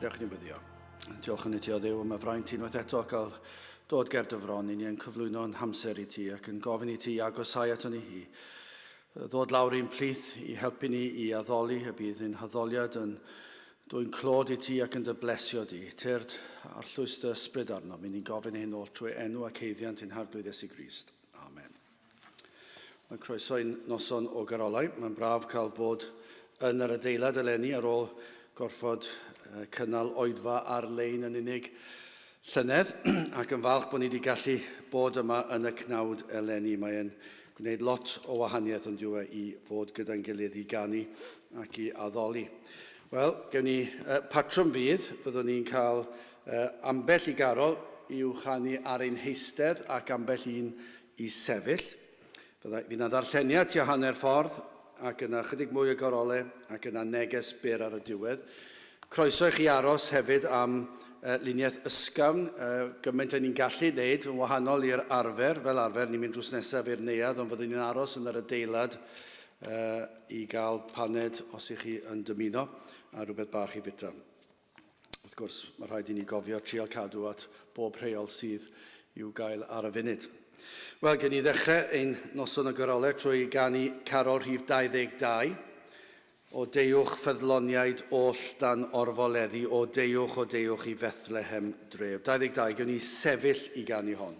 Gadewch ni weddïo. Diolch yn i ti o Dduw am y fraint unwaith eto gael dod ger dy fron i ni yn cyflwyno'n hamser i ti ac yn gofyn i ti i agosáu ato ni i ddod lawr i'n plith i helpu ni i addoli y bydd ein haddoliad yn dwyn clod i ti ac yn dy blesio di. Tyrd arllwys dy ysbryd arno. Mi ni'n gofyn hyn oll trwy enw ac haeddiant ein Harglwydd Iesu Grist. Amen. Mae croeso i'n noson o garolau. Mae'n braf cael bod yn yr adeilad eleni ar ôl gorfod cynnal oedfa ar-lein yn unig llynedd ac yn falch bod ni wedi gallu bod yma yn y cnawd eleni. Mae'n gwneud lot o wahaniaeth ond yw e i fod gyda'n gilydd i ganu ac i addoli. Wel, gewn ni patrwm fydd, fyddwn ni'n cael ambell i garol i'w chanu ar ein heistedd ac ambell un i sefyll. Fyddai, fydd 'na ddarlleniad tua hanner ffordd ac yna chydig mwy o garolau ac yna neges byr ar y diwedd. Croeso i chi aros hefyd am luniaeth ysgafn, gymaint â ni'n gallu wneud, yn wahanol i'r arfer. Fel arfer, ni'n mynd drws nesaf i'r neuadd, ond fyddwn ni'n aros yn yr adeilad i gael paned os ych chi yn dymuno, a rhywbeth bach i fwyta. Wrth gwrs, mae rhaid i ni gofio trial cadw at bob rheol sydd i'w gael ar y funud. Wel, gen i ddechrau ein noson o garolau trwy ganu carol rhif 22. O deuwch ffyddloniaid oll dan orfoleddu, o deuwch, o deuwch i Fethlehem dref. 22, gewn ni sefyll i ganu hon.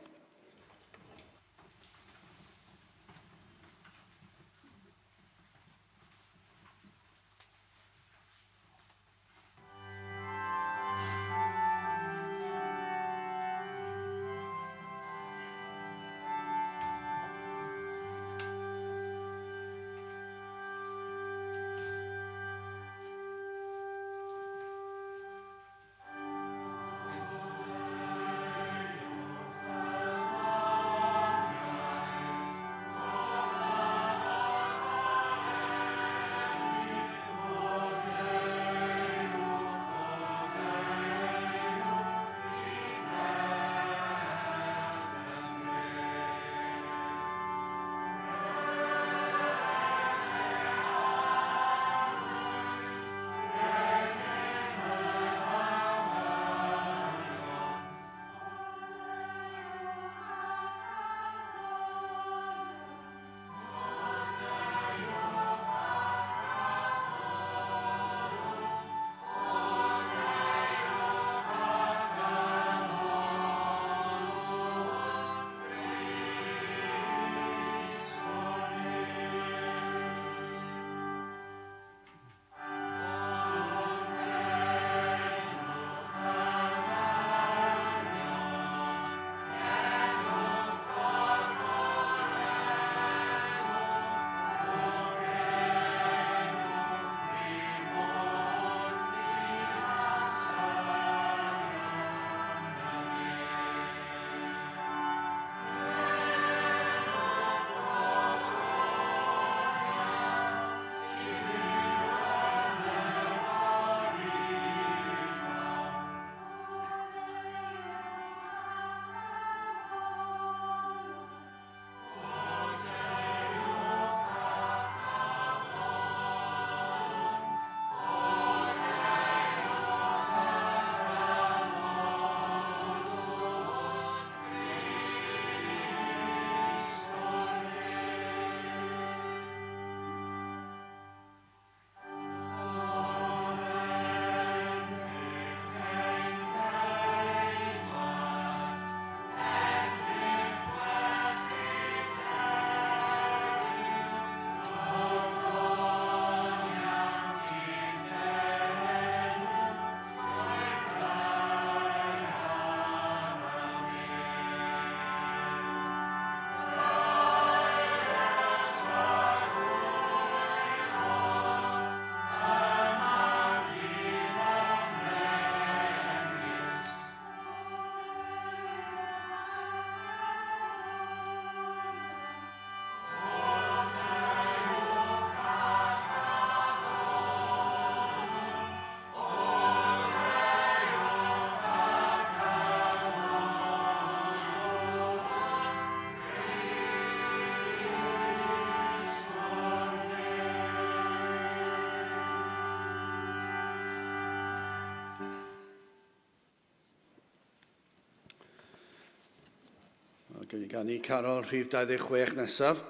Ac yn ganu carol rhif 26 nesaf.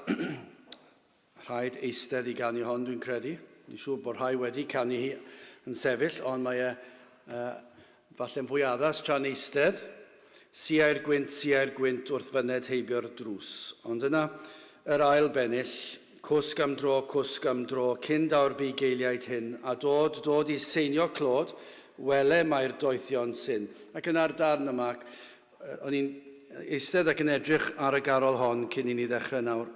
Rhaid eistedd i ganu hon, dwi'n credu. Dwi'n siŵr bod rhai wedi canu hi yn sefyll, ond mae e falle'n fwy addas tra'n eistedd. Siai'r gwynt, siai'r gwynt wrth fyned heibio'r drws. Ond yna, yr ail bennill, cwsg am dro, cwsg am dro, cyn daw'r bugeiliaid hyn, a dod, dod i seinio clod, wele mae'r doethion syn. Ac yna'r darn yma, o'n i'n eistedd ac yn edrych ar y garol hon cyn i ni ddechrau nawr,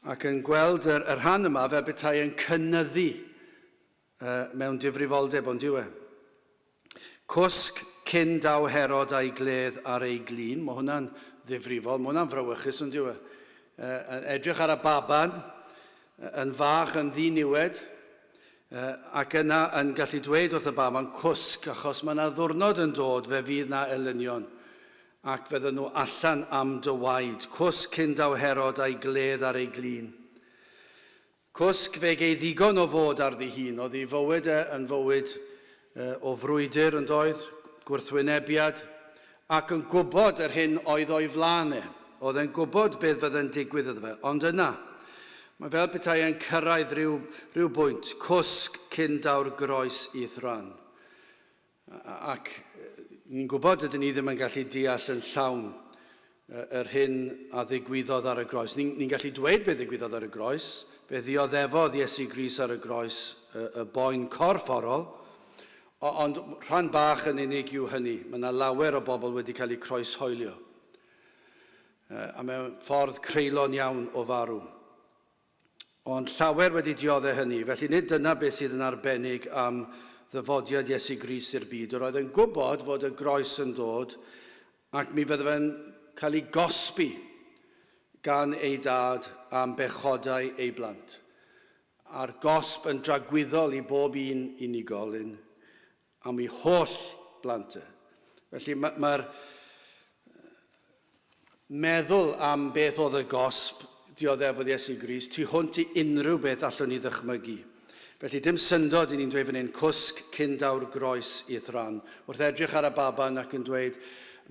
ac yn gweld yr rhan yma fel petai yn cynyddu mewn difrifoldeb, ond yw e. Cwsg cyn daw Herod a'i gledd ar ei glin, mae hwnna'n ddifrifol, mae hwnna'n frawychus, ond yw e. Yn edrych ar y baban, yn fach, yn ddiniwed, ac yna yn gallu dweud wrth y baban cwsg, achos mae yna ddwrnod yn dod, fe fydd na elynion, ac fydden nhw allan am dy waed. Cwsg cyn daw Herod a'i gledd ar ei glin. Cwsg fe gei ddigon o fod ar ddi hun. Oedd ei fywyd e yn fywyd o frwydr yn doedd, gwrthwynebiad, ac yn gwybod yr hyn oedd o'i flaen e. Oedd e'n gwybod beth fydde'n digwydd iddo fe. Ond yna, mae fel petai e'n cyrraedd rhyw bwynt, cwsg cyn daw'r groes i'th ran. Ac ni'n gwybod ydyn ni ddim yn gallu deall yn llawn yr hyn a ddigwyddodd ar y groes. Ni'n gallu dweud beth ddigwyddodd ar y groes. Fe ddioddefodd Iesu Grist ar y groes y boen corfforol, ond rhan bach yn unig yw hynny. Mae yna lawer o bobl wedi cael eu croeshoelio. A mewn ffordd creulon iawn o farw. Ond llawer wedi dioddef hynny, felly nid dyna beth sydd yn arbennig am ddyfodiad Iesu Grist i'r byd. Yr oedd yn gwybod fod y groes yn dod, ac mi fydde fe'n cael ei gosbi gan ei dad am bechodau ei blant. A'r gosb yn dragwyddol i bob un unigolyn am ei holl blant e. Felly mae'r meddwl am beth oedd y gosb dioddefodd Iesu Grist tu hwnt i unrhyw beth allwn ni ddychmygu. Felly dim syndod i ni'n dweud fan hyn, cwsg cyn daw'r groes i'th ran. Wrth edrych ar y baban ac yn dweud,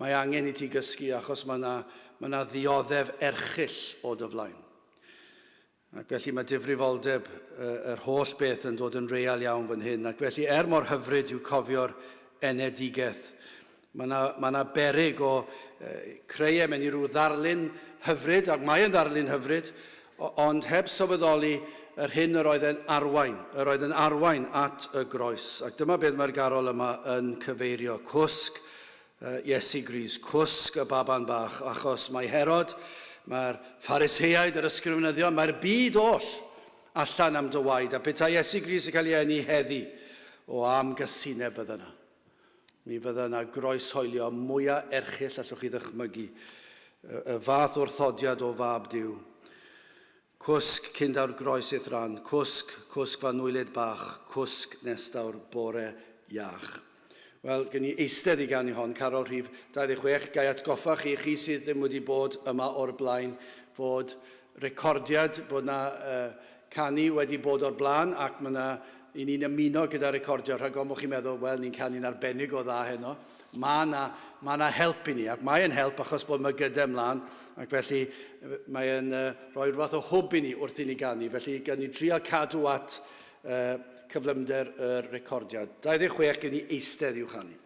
mae angen i ti gysgu achos mae yna ddioddef erchyll o dy flaen. Ac felly mae difrifoldeb yr holl beth yn dod yn real iawn fan hyn. Ac felly mor hyfryd yw cofio'r enedigaeth, mae yna beryg o creu e mewn i ryw ddarlun hyfryd, ac mae yn ddarlun hyfryd, ond heb sylweddoli yr hyn yr oedd e'n arwain, yr oedd yn arwain at y groes. Ac dyma beth mae'r garol yma yn cyfeirio, cwsg Iesu Grist, cwsg y baban bach, achos mae Herod, mae'r Phariseaid, yr ysgrifenyddion, mae'r byd oll allan am dy waed. A petai Iesu Grist yn cael ei eni heddi, o am gysineb fydda yna. Mi fydda yna groeshoelio mwyaf erchyll allwch chi ddychmygu, y fath wrthodiad o fab Duw. Cwsg cyn daw'r groes i'th ran, cwsg, cwsg fan nwylyd bach, cwsg nes daw'r bore iach. Wel, gen i eistedd i ganu hon, carol rhif 26, gai atgoffa chi, chi sydd ddim wedi bod yma o'r blaen, fod recordiad, bod na canu wedi bod o'r blaen, ac mae yna i ni'n ymuno gyda recordio, rhag ofn bod chi'n meddwl, wel, ni'n canu'n arbennig o dda heno. Mae yna help i ni, ac mae'n help achos bod mae gyda ymlaen, ac felly mae'n rhoi rhywbeth o hwb i ni wrth i ni ganu. Felly, gan ni drio cadw at cyflymder y recordiad. 26 gen i eistedd i'w chanu. Yeah.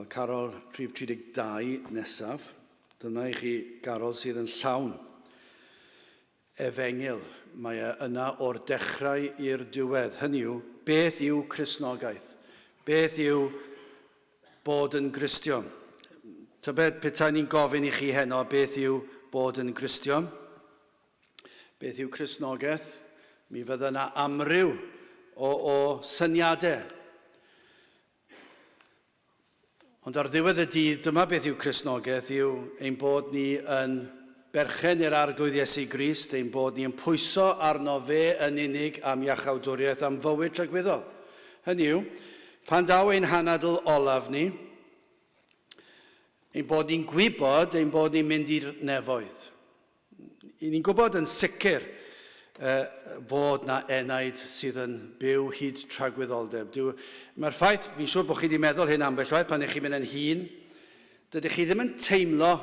Wel, carol rhif 32 nesaf. Dyna i chi garol sydd yn llawn efengyl. Mae e yna o'r dechrau i'r diwedd. Hynny yw, beth yw Cristnogaeth? Beth yw bod yn Gristion? Tybed petai ni'n gofyn i chi heno beth yw bod yn Gristion? Beth yw Cristnogaeth? Mi fydda yna amryw o syniadau. Ond ar ddiwedd y dydd, dyma beth yw Cristnogaeth, yw ein bod ni yn berchen i'r Arglwydd Iesu Grist, ein bod ni yn pwyso arno fe yn unig am iachawdwriaeth, am fywyd tragwyddol. Hynny yw, pan daw ein hanadl olaf ni, ein bod ni'n gwybod ein bod ni'n mynd i'r nefoedd. I ni'n gwybod yn sicr fod na enaid sydd yn byw hyd tragwyddoldeb. Mae'r ffaith, fi'n siŵr bod chi wedi meddwl hyn ambell waith pan ych chi'n mynd yn hŷn, dydych chi ddim yn teimlo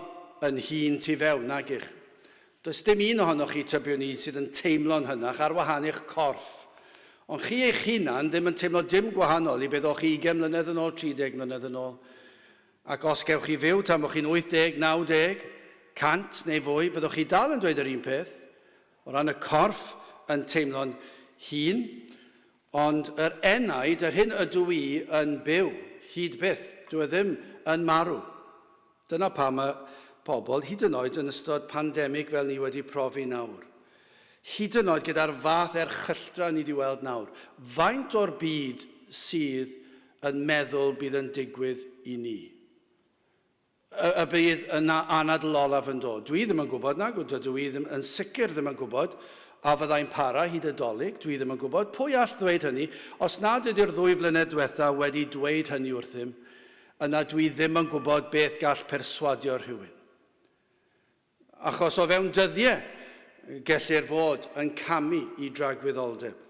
yn hŷn tu fewn, nag ych? Does dim un ohonoch chi, tybiwn i, sydd yn teimlo'n hynach ar wahân i'ch corff. Ond chi eich hunan ddim yn teimlo dim gwahanol i beth o'ch chi 20 mlynedd yn ôl, 30 mlynedd yn ôl. Ac os gewch chi fyw tan bod chi'n 80, 90, 100 neu fwy, fyddwch chi dal yn dweud yr un peth. O ran y corff yn teimlo'n hŷn, ond yr enaid, yr hyn ydw i yn byw, hyd byth, dyw e ddim yn marw. Dyna pam mae pobl, hyd yn oed yn ystod pandemig fel ni wedi profi nawr, hyd yn oed gyda'r fath erchylltra ni wedi weld nawr, faint o'r byd sydd yn meddwl bydd yn digwydd i ni? Y bydd yna anadl olaf yn dod. Dwi ddim yn gwybod nag, dydw i ddim yn sicr ddim yn gwybod a fyddai'n para hyd y Dolig, dwi ddim yn gwybod. Pwy all ddweud hynny? Os nad ydy'r ddwy flynedd diwetha wedi dweud hynny wrthym, yna dwi ddim yn gwybod beth gall perswadio rhywun. Achos o fewn dyddiau gellir fod yn camu i dragwyddoldeb.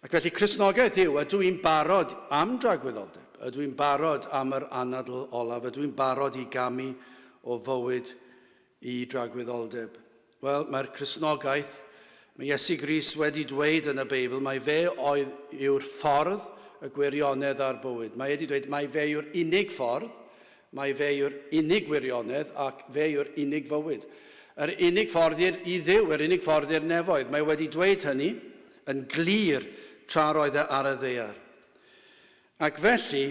Ac felly Cristnogaeth yw, ydw i'n barod am dragwyddoldeb? Ydw i'n barod am yr anadl olaf? Ydw i'n barod i gamu o fywyd i dragwyddoldeb? Wel, mae'r Cristnogaeth, mae Iesu Grist wedi dweud yn y Beibl, mai fe oedd yw'r ffordd, y gwirionedd a'r bywyd. Mae wedi dweud mai fe yw'r unig ffordd, mai fe yw'r unig wirionedd ac fe yw'r unig fywyd. Yr unig ffordd i Dduw, yr unig ffordd i'r nefoedd. Mae wedi dweud hynny yn glir tra roedd e ar y ddaear. Ac felly,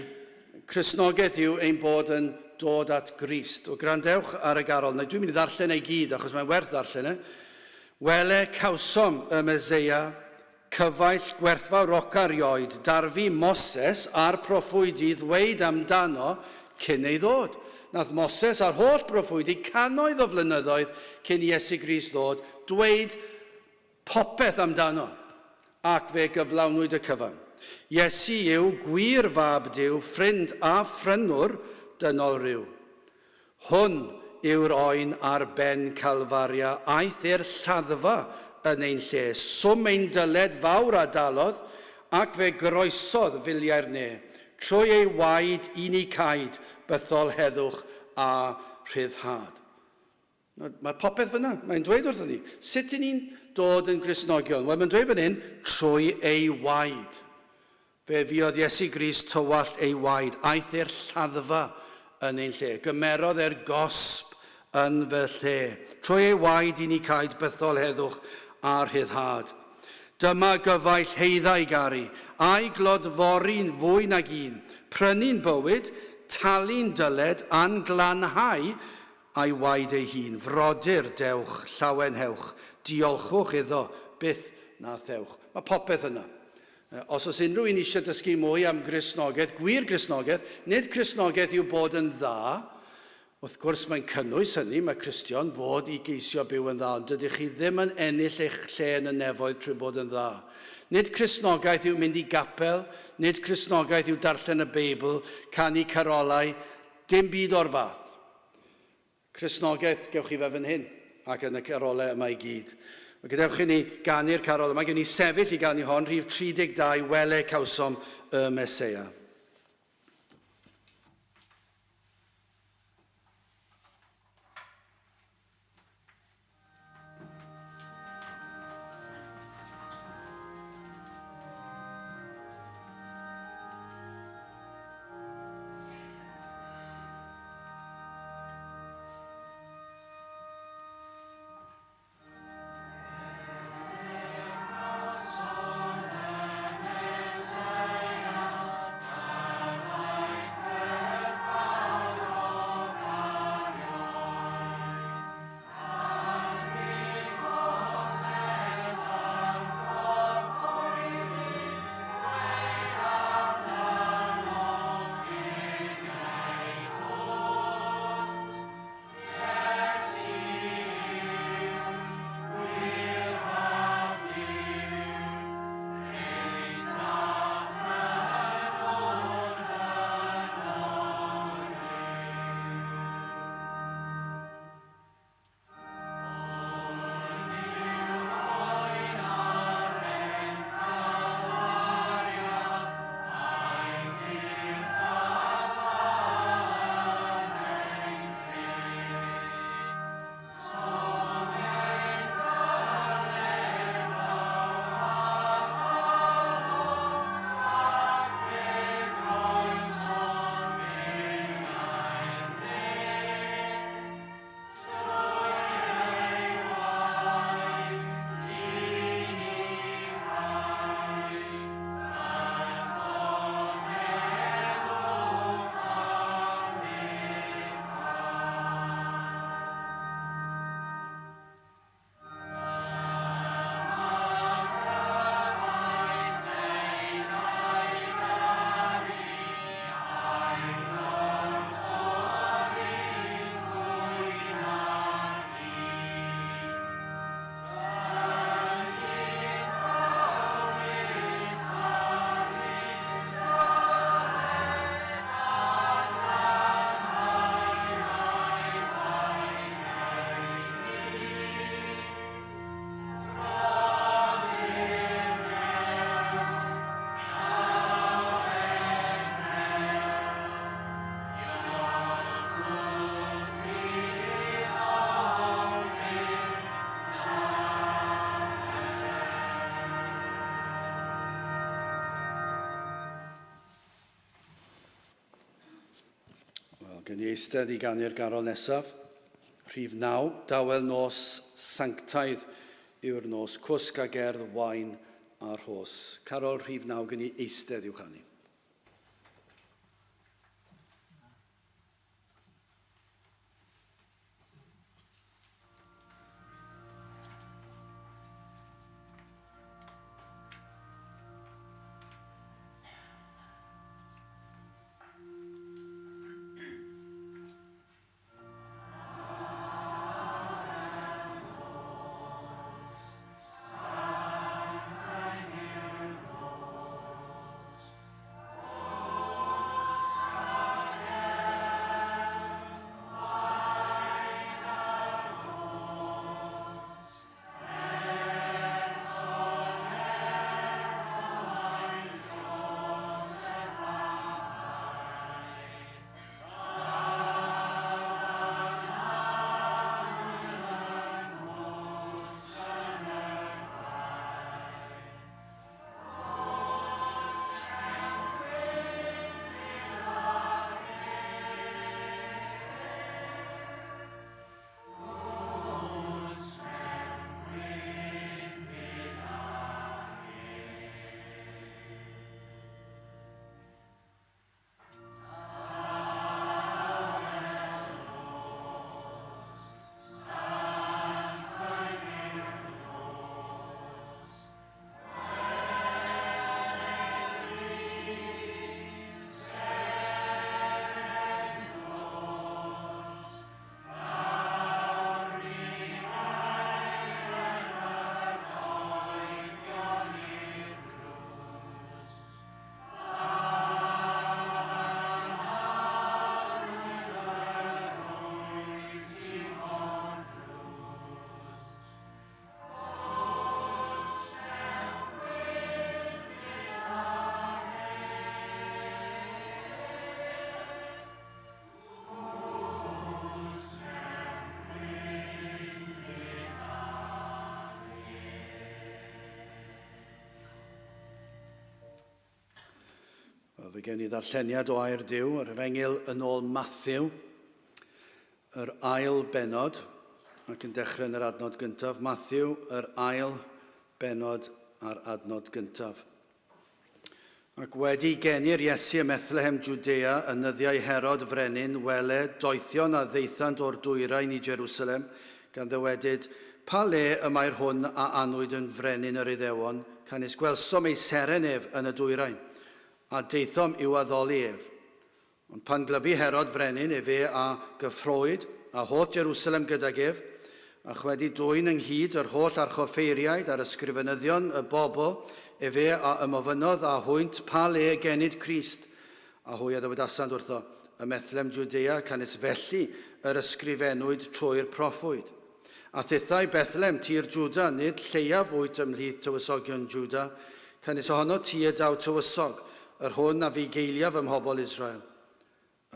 Cristnogaeth yw ein bod yn dod at Grist. O, gwrandewch ar y garol. Neu dwi'n mynd i ddarllen ei gyd, achos mae'n werth ddarllen e. Wele, cawsom y Meseia, cyfaill gwerthfawroca rioed, darfu Moses a'r proffwydi ddweud amdano cyn ei ddod. Nath Moses a'r holl broffwydi cannoedd o flynyddoedd cyn Iesu Grist ddod, dweud popeth amdano, ac fe gyflawnwyd y cyfan. Iesu yw gwir Fab Duw, ffrind a phrynwr dynol ryw. Hwn yw'r oen ar ben Calfaria, aeth i'r lladdfa yn ein lle, swm ein dyled fawr a dalodd, ac fe groesodd filiau'r ne, trwy ei waed i ni caed bythol heddwch a rhyddhad. Mae popeth fyna. Mae'n dweud wrthon ni. Sut i ni'n dod yn Gristnogion? Wel, mae'n dweud fan hyn, trwy ei waed. Fe fuodd Iesu Grist tywallt ei waed. Aeth i'r lladdfa yn ein lle. Gymerodd e'r gosb yn fy lle. Trwy ei waed i ni caed bythol heddwch a rhyddhad. Dyma gyfaill heiddau garu, a'i glodfori'n fwy nag un, prynu'n bywyd, talu'n dyled, a'n glanhau a'i waed ei hun. Frodyr, dewch, llawenhewch, diolchwch iddo, byth na thewch. Mae popeth yna. Os oes unrhyw un eisiau dysgu mwy am Gristnogaeth, gwir Gristnogaeth, nid Cristnogaeth yw bod yn dda, wrth gwrs mae'n cynnwys hynny, mae Cristion fod i geisio byw yn dda, ond dydych chi ddim yn ennill eich lle yn y nefoedd trwy bod yn dda. Nid Cristnogaeth yw mynd i gapel, nid Cristnogaeth yw darllen y Beibl, canu carolau, dim byd o'r fath. Cristnogaeth, gewch chi fe fan hyn, ac yn y carolau yma i gyd. Mae gadewch i ni ganu'r carol yma, gewn ni sefyll i ganu hon, rhif 32, Wele cawsom y Meseia. Wel, gen i eistedd i ganu'r garol nesaf. Rhif 9, dawel nos sanctaidd yw'r nos, cwsg a gerdd wain a rhos. Carol rhif 9, gen i eistedd i'w chanu. Wel, fe gen i ddarlleniad o air Duw, yr Efengyl yn ôl Matthew, yr ail bennod, ac yn dechrau yn yr adnod gyntaf. Matthew, yr ail bennod a'r adnod gyntaf. Ac wedi geni'r Iesu ym Methlehem Jwdea yn nyddiau Herod frenin, wele, doethion a ddaethant o'r dwyrain i Jerusalem, gan ddywedyd, Pa le y mae'r hwn a anwyd yn frenin yr Iddewon? Canys gwelsom ei seren ef yn y dwyrain, a daethom i'w addoli ef. Ond pan glybu Herod frenin, efe a gyffrowyd, a holl Jerusalem gydag ef, a chwedi dwyn ynghyd yr holl archoffeiriaid a'r ysgrifenyddion y bobl, efe a ymofynnodd â hwynt pa le genid Crist. A hwy a ddywedasant wrtho, Ym Methlem Jwdea, canys felly yr ysgrifennwyd trwy'r proffwyd. A thithau, Bethlem, tir Jwda, nid lleiaf wyt ymhlith tywysogion Jwda, canys ohono ti y daw tywysog, yr hwn a fugeiliaf ym mhobl Israel.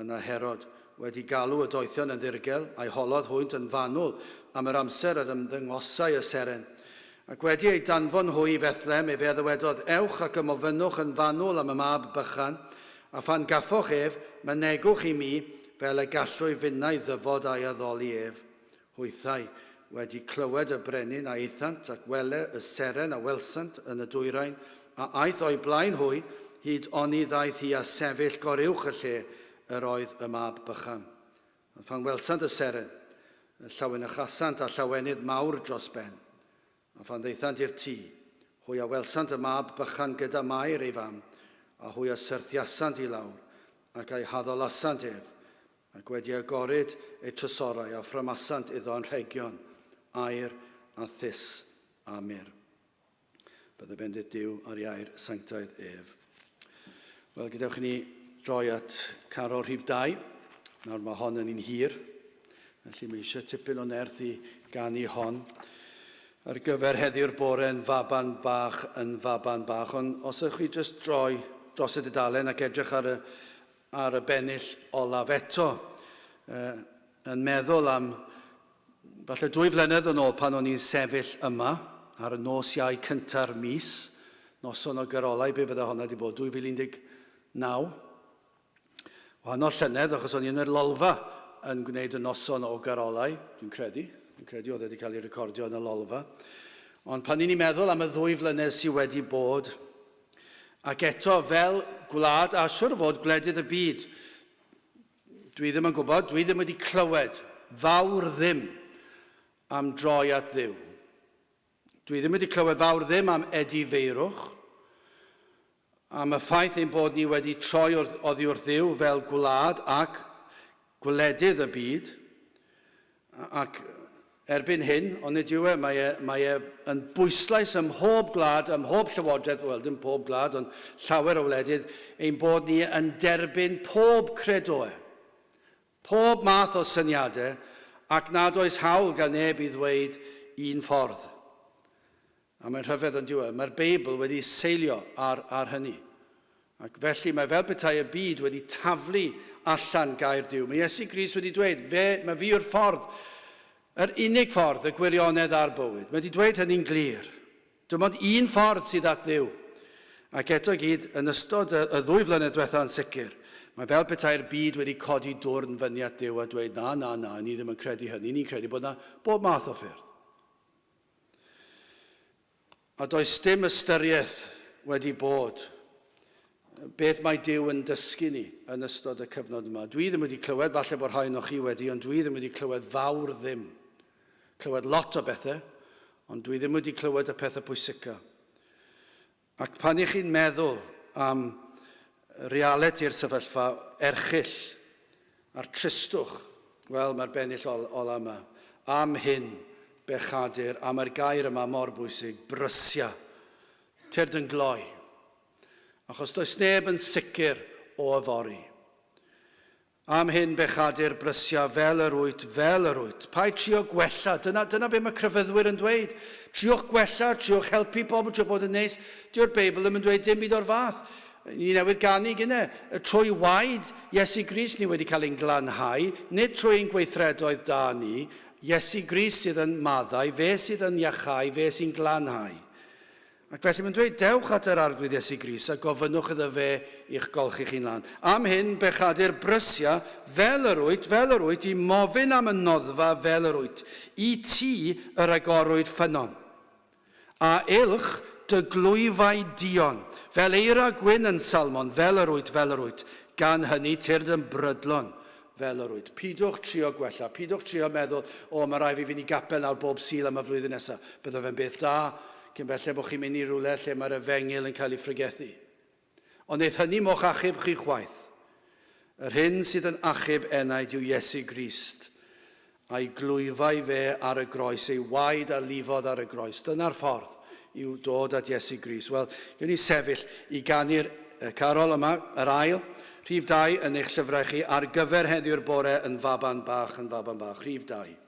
Yna Herod, wedi galw y doethion yn ddirgel, a'i holodd hwynt yn fanwl am yr amser yr ymddangosai y seren. Ac wedi eu danfon hwy i Fethlehem, efe a ddywedodd, Ewch ac ymofynnwch yn fanwl am y mab bychan, a phan gaffoch ef, mynegwch i mi, fel y gallwy finnau ddyfod a'i addoli ef. Hwythau, wedi clywed y brenin, a aethant, ac wele y seren a welsant yn y dwyrain, a aeth o'u blaen hwy, hyd oni ddaeth hi a sefyll goruwch y lle yr oedd y mab bychan. Ond phan welsant y seren, y llawenychasant â llawenydd mawr dros ben. A phan ddaethant i'r tŷ, hwy a welsant y mab bychan gyda Mair ei fam, a hwy a syrthiasant i lawr, ac a'i haddolasant ef, ac wedi agoryd eu trysorau a ffrymasant iddo anrhegion, aur a thus a myrr. Bydde bendith Duw ar ei air sanctaidd ef. Wel, gadewch i ni droi at carol rhif 2. Nawr mae hon yn un hir, felly mae eisiau tipyn o nerth i ganu hon. Ar gyfer heddiw'r bore yn faban bach yn faban bach, ond os ydych chi jyst droi dros y dudalen ac edrych ar y, ar y bennill olaf eto, yn meddwl am falle 2 flynedd yn ôl pan o'n i'n sefyll yma ar y nos Iau cynta'r mis, noson o garolau, be fydde honna wedi bod, 2019? Wahanol llynedd, achos o'n i yn yr lolfa yn gwneud y noson o garolau, dwi'n credu. Dwi'n credu oedd wedi cael ei recordio yn y lolfa. Ond pan ni'n meddwl am y 2 flynedd sydd wedi bod, ac eto fel gwlad, a siwr o fod gwledydd y byd, dwi ddim yn gwybod, dwi ddim wedi clywed fawr ddim am droi at Dduw. Dwi ddim wedi clywed fawr ddim am edifeirwch, am y ffaith ein bod ni wedi troi oddi wrth Dduw fel gwlad ac gwledydd y byd, ac erbyn hyn, ond nid yw e, mae e yn bwyslais ym mhob gwlad, ym mhob llywodraeth, wel, dim pob gwlad, ond llawer o wledydd, ein bod ni yn derbyn pob credoau, pob math o syniadau, ac nad oes hawl gan neb i ddweud un ffordd. A mae'n rhyfedd yn diwedd, mae'r Beibl wedi seilio ar hynny. Ac felly mae fel petai y byd wedi taflu allan gair Duw. Mae Iesu Grist wedi dweud, mae fi yw'r ffordd, yr unig ffordd, y gwirionedd a'r bywyd. Mae wedi dweud hynny'n glir. Dim ond un ffordd sydd at Dduw. Ac eto gyd, yn ystod y 2 flynedd diwethaf yn sicr, mae fel petai'r byd wedi codi dwrn fyny at Dduw a dweud, na, na, na, ni ddim yn credu hynny, ni'n credu bod yna bob math o ffyrdd. A does dim ystyriaeth wedi bod beth mae Duw yn dysgu ni yn ystod y cyfnod yma. Dwi ddim wedi clywed, falle bod rhai ohonoch chi wedi, ond dwi ddim wedi clywed fawr ddim. Clywed lot o bethau, ond dwi ddim wedi clywed y pethau pwysica. Ac pan ych chi'n meddwl am realiti'r sefyllfa erchyll a'r tristwch, wel, mae'r bennill ola yma. Am hyn, bechadur, a mae'r gair yma mor bwysig, brysia, tyrd yn gloi. Achos does neb yn sicr o yfory. Am hyn, bechadur, brysia, fel yr wyt, fel yr wyt. Paid trio gwella, dyna be mae crefyddwyr yn dweud. Triwch gwella, triwch helpu pobl, trio bod yn neis. Dyw'r Beibl ddim yn dweud dim byd o'r fath. Ni newydd ganu gynne. Trwy waed Iesu Grist ni wedi cael ein glanhau, nid trwy ein gweithredoedd da ni. Iesu Grist sydd yn maddau, fe sydd yn iachau, fe sy'n glanhau. Ac felly mae'n dweud, dewch at yr Arglwydd Iesu Grist a gofynnwch iddo fe i'ch golchi chi'n lân. Am hyn, bechadur brysia, fel yr wyt, fel yr wyt, i mofyn am y noddfa fel yr wyt. I ti yr agorwyd ffynnon. A ilch dy glwyfau duon, fel eira gwyn yn Salmon, fel yr wyt, fel yr wyt. Gan hynny, tyrd yn brydlon, fel yr wyt. Pidwch trio gwella, pidwch trio meddwl, o, mae rhaid fi fynd i gapel nawr bob Sul am y flwyddyn nesaf. Bydde fe'n beth da, cyn belled bod chi'n mynd i rywle lle mae'r efengyl yn cael ei phregethu. Ond wneith hynny mo'ch achub chi chwaith. Yr hyn sydd yn achub enaid yw Iesu Grist, a'i glwyfau fe ar y groes, ei waed a lifodd ar y groes. Dyna'r ffordd i'w dod at Iesu Grist. Wel, gewn ni sefyll i ganu'r carol yma, yr ail, rhif 2 yn eich llyfrau chi, ar gyfer heddiw'r bore yn faban bach, yn faban bach, rhif 2.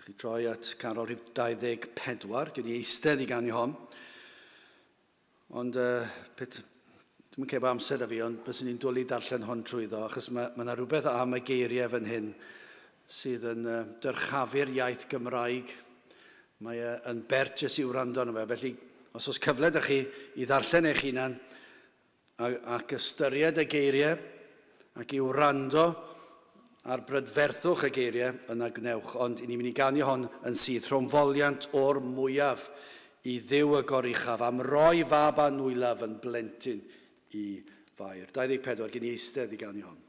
Chi troi at Carol rhif 24, gen i eistedd i ganu hon. Ond, pet, dwi'n yn cefo amser da fi, ond byswn i'n dwlu darllen hon trwyddo, achos mae yna rhywbeth am y geiriau fan hyn sydd yn dyrchafu'r iaith Gymraeg. Mae e yn bert jyst i wrando arno fe. Felly, os oes cyfle da chi i ddarllen eich hunan ac ystyried y geiriau ac i wrando ar brydferthwch y geiriau, yna gwnewch. Ond i ni'n mynd i ganu hon yn syth, rhwng foliant o'r mwyaf i Dduw y Goruchaf, am roi fab anwylaf yn blentyn i Fair. 24, gen i eistedd i ganu hon.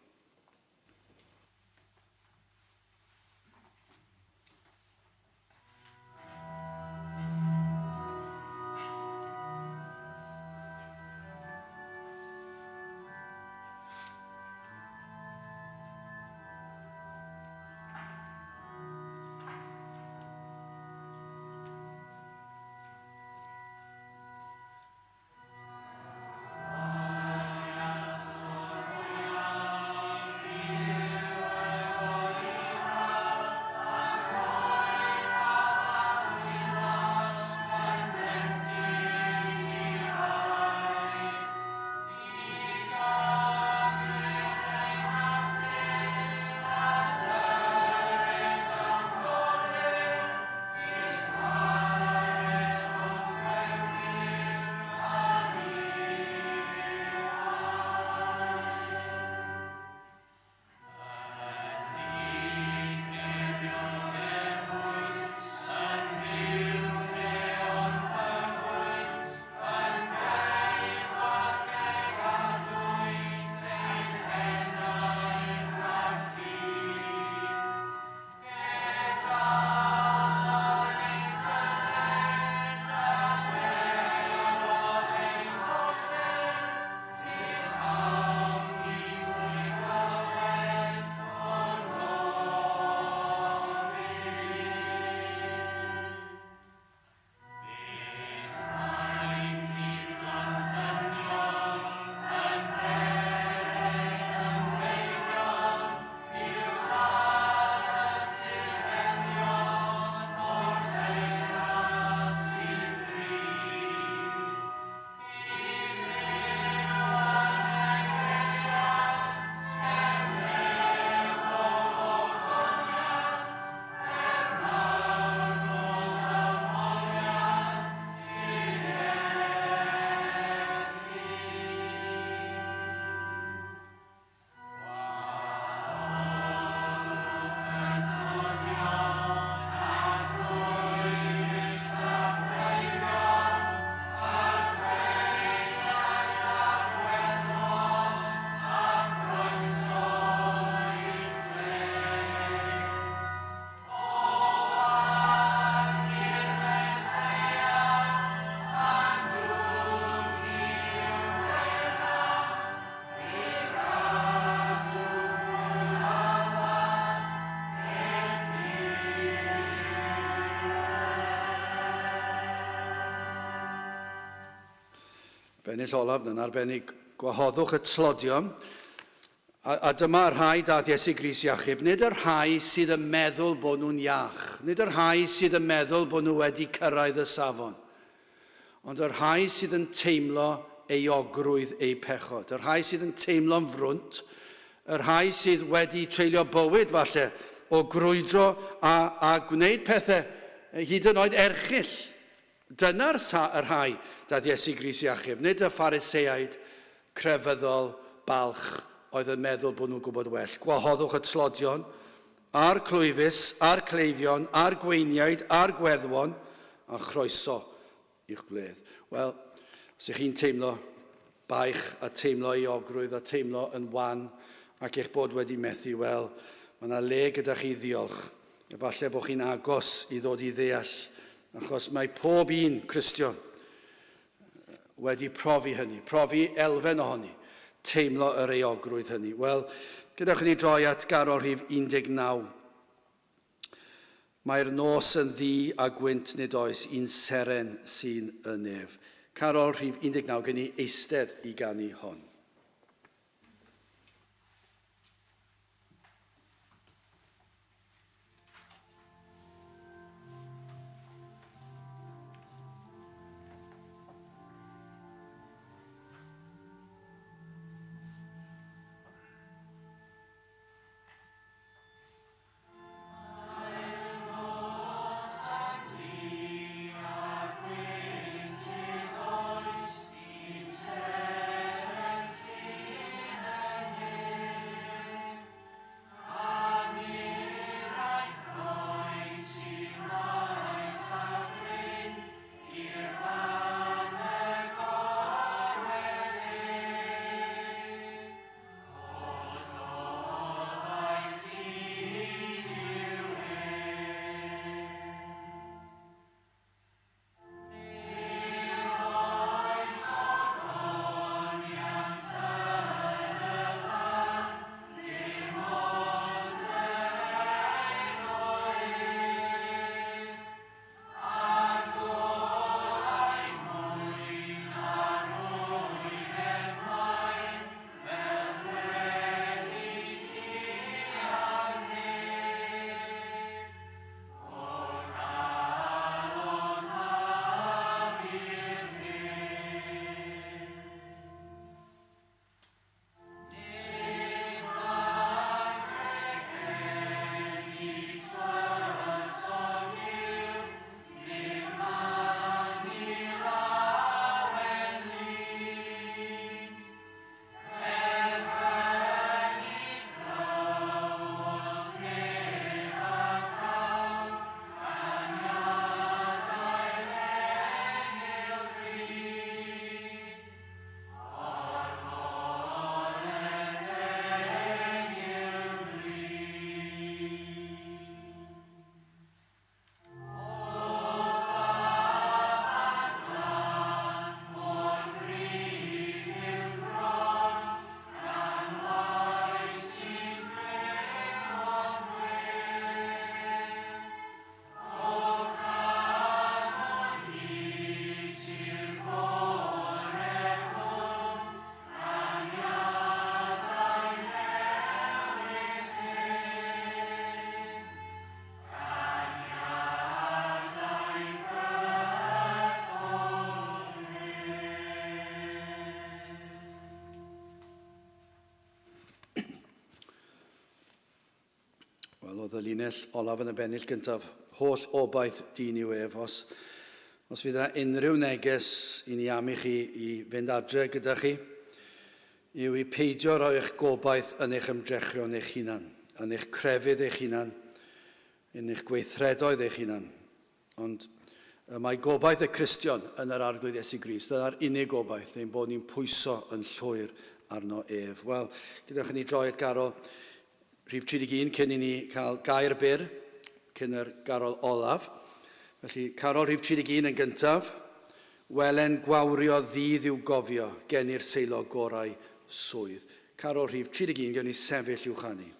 Bennill olaf yn arbennig, gwahoddwch y tlodion, a dyma rhai daeth Iesu Grist i achub, nid y rhai sydd yn meddwl bod nhw'n iach, nid y rhai sydd yn meddwl bod nhw wedi cyrraedd y safon, ond y rhai sydd yn teimlo euogrwydd eu pechod, y rhai sydd yn teimlo'n frwnt, y rhai sydd wedi treulio bywyd falle o grwydro a gwneud pethau hyd yn oed erchyll. Dyna'r y rhai daeth Iesu Grist i achub, nid y Phariseaid crefyddol balch oedd yn meddwl bod nhw'n gwybod well. Gwahoddwch y tlodion, a'r clwyfus, a'r cleifion, a'r gweiniaid, a'r gweddwon, a chroeso i'ch gwledd. Wel, os ych chi'n teimlo baich a teimlo euogrwydd a teimlo yn wan ac eich bod wedi methu, wel, mae yna le gyda chi ddiolch. Efallai bod chi'n agos i ddod i ddeall, achos mae pob un Cristion wedi profi hynny, profi elfen ohoni, teimlo yr euogrwydd hynny. Wel, gadewch i ni droi at garol rhif 19. Mae'r nos yn ddu a gwynt nid oes un seren sy'n y nef. Carol rhif 19, gen i eistedd i ganu hon. Wel, oedd y linell olaf yn y bennill gyntaf, holl obaith dyn yw ef. Os, os fydd yna unrhyw neges i ni am i chi i fynd adre gyda chi, yw i peidio rhoi eich gobaith yn eich ymdrechion eich hunan, yn eich crefydd eich hunan, yn eich gweithredoedd eich hunan. Ond y mae gobaith y Cristion yn yr Arglwydd Iesu Grist. Dyna'r unig gobaith, ein bod ni'n pwyso yn llwyr arno ef. Wel, gyda ni droi at garol rhif 31 cyn i ni cael gair byr, cyn yr garol olaf. Felly, carol rhif 31 yn gyntaf. Welen gwawrio ddydd i'w gofio, geni'r seilo gorau swydd. Carol rhif 31, gewn ni sefyll i'w chanu.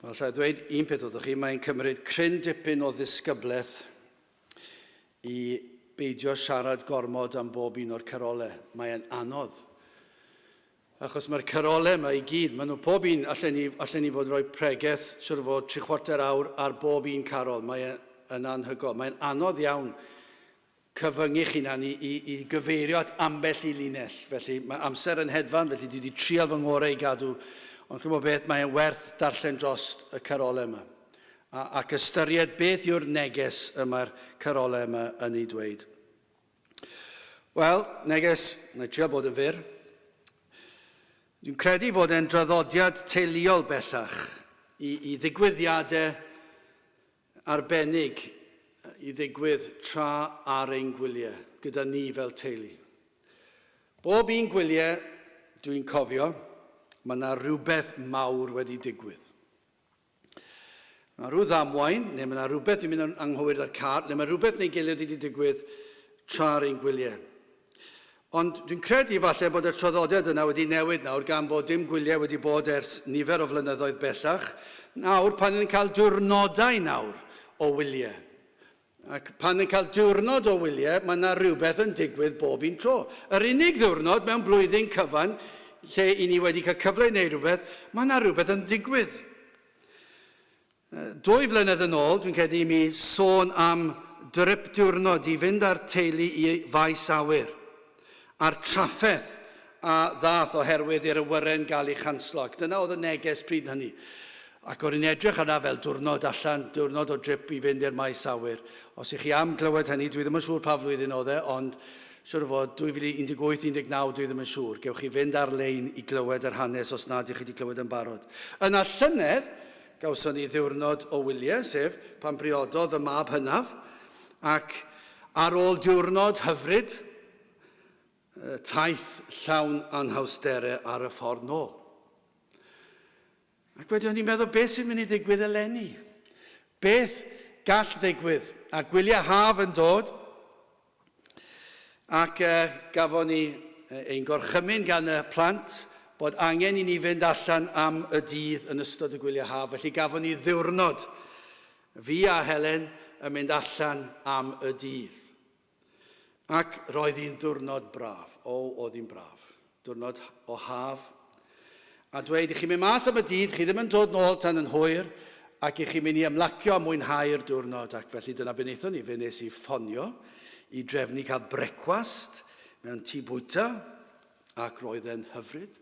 Wel, allai ddweud un peth wrthych chi, mae'n cymryd cryn dipyn o ddisgyblaeth i beidio siarad gormod am bob un o'r carolau. Mae'n anodd. Achos mae'r carolau yma i gyd, maen nhw pob un, allen ni, allen ni fod yn rhoi pregeth, siwr o fod, tri chwarter awr ar bob un carol. Mae yn anhygoel. Mae'n anodd iawn cyfyngu'ch hunan i, i, i gyfeirio at ambell i linell. Felly mae amser yn hedfan, felly dwi wedi trial fy ngorau i gadw. Ond chi'n beth, mae'n werth darllen dros y carolau yma. A, ac ystyried beth yw'r neges y mae'r carolau yma yn ei dweud. Wel, neges, na i trio bod yn fyr. Dwi'n credu fod e'n draddodiad teuluol bellach i, i ddigwyddiadau arbennig i ddigwydd tra ar ein gwyliau, gyda ni fel teulu. Bob un gwyliau, dwi'n cofio, mae yna rhywbeth mawr wedi digwydd. Mae rhyw ddamwain, neu mae yna rhywbeth yn mynd yn anghywir ar car, neu mae rhywbeth neu gilydd wedi digwydd tra ar ein gwyliau. Ond dwi'n credu falle bod y traddodiad yna wedi newid nawr gan bod dim gwyliau wedi bod ers nifer o flynyddoedd bellach. Nawr, pan ni'n cael diwrnodau nawr o wyliau. Ac pan ni'n cael diwrnod o wyliau, mae yna rhywbeth yn digwydd bob un tro. Yr unig ddiwrnod mewn blwyddyn cyfan lle i ni wedi cael cyfle i wneud rhywbeth, mae yna rhywbeth yn digwydd. Dwy flynedd yn ôl, dwi'n credu i mi sôn am drip diwrnod i fynd â'r teulu i faes awyr, a'r trafferth a ddath oherwydd i'r awyren gael ei chanslo, ac dyna oedd y neges pryd hynny. Ac o'n i'n edrych arna fel diwrnod allan, diwrnod o drip i fynd i'r maes awyr. Os ych chi am glywed hynny, dwi ddim yn siŵr pa flwyddyn oedd e, ond siŵr o fod 2018, 19, dwi ddim yn siŵr. Gewch chi fynd ar-lein i glywed yr hanes os nad ych chi wedi clywed yn barod. Yna llynedd, Gawson ni ddiwrnod o wyliau, sef pan briododd fy mab hynaf, ac ar ôl diwrnod hyfryd, taith llawn anhawsterau ar y ffordd nôl. Ac wedyn o'n i'n meddwl, beth sy'n mynd i ddigwydd eleni? Beth gall ddigwydd? A gwyliau haf yn dod, Ac gafon ni ein gorchymyn gan y plant bod angen i ni fynd allan am y dydd yn ystod y gwyliau haf. Felly gafon ni ddiwrnod, fi a Helen, yn mynd allan am y dydd. Ac roedd hi'n ddiwrnod braf. O, oedd hi'n braf. Diwrnod o haf. A dweud, i chi'n mynd mas am y dydd, chi ddim yn dod nôl tan yn hwyr, ac i chi'n mynd i ymlacio a mwynhau'r diwrnod. Ac felly dyna be wnaethon ni. Fe wnes i ffonio i drefnu cael brecwast mewn tŷ bwyta, ac roedd e'n hyfryd.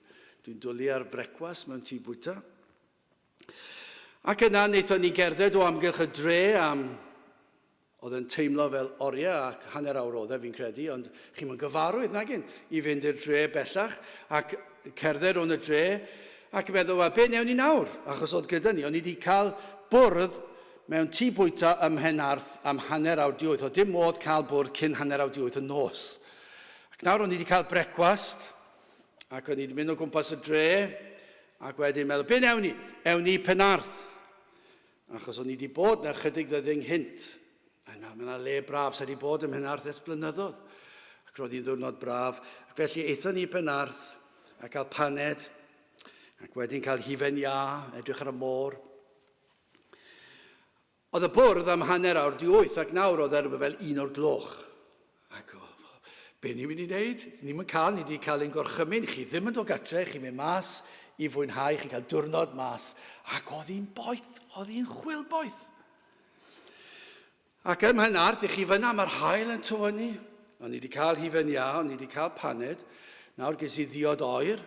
Dwi'n dwlu ar brecwast mewn tŷ bwyta. Ac yna wnaethon ni gerdded o amgylch y dre am Oedd e'n teimlo fel oriau ac hanner awr oedd e, fi'n credu, ond chi'm yn gyfarwydd, nagin, i fynd i'r dre bellach ac cerdded rownd y dre ac meddwl, wel, be newn ni nawr? Achos oedd gyda ni, o'n i wedi cael bwrdd mewn tŷ bwyta ym Mhenarth am hanner awr di wyth. Oedd dim modd cael bwrdd cyn hanner awr di wyth y nos. Ac nawr o'n i wedi cael brecwast ac o'n i wedi mynd o gwmpas y dre ac wedyn meddwl, be newn ni? Ewn ni i Penarth. Achos o'n i 'di bod 'na chydig ddyddiau ynghynt. A na, mae 'na le braf, sa 'di bod ym Mhenarth ers blynyddoedd. Ac roedd hi'n ddiwrnod braf. Ac felly aethon ni i Penarth a cael paned, ac wedyn cael hufen iâ, edrych ar y môr. Oedd y bwrdd am hanner awr di wyth, ac nawr oedd e rhywbeth fel un o'r gloch. Ac o, be ni'n mynd i wneud? Ni'n mynd cael, ni wedi cael ein gorchymyn, chi ddim yn dod gatre, chi'n mynd mas i fwynhau, chi'n cael diwrnod mas. Ac oedd hi'n boeth, oedd hi'n chwilboeth. Ac ym Mhenarth, i chi fyna, mae'r haul yn tywynnu. O'n i wedi cael hufen iâ, o'n i wedi cael paned. Nawr ges i ddiod oer.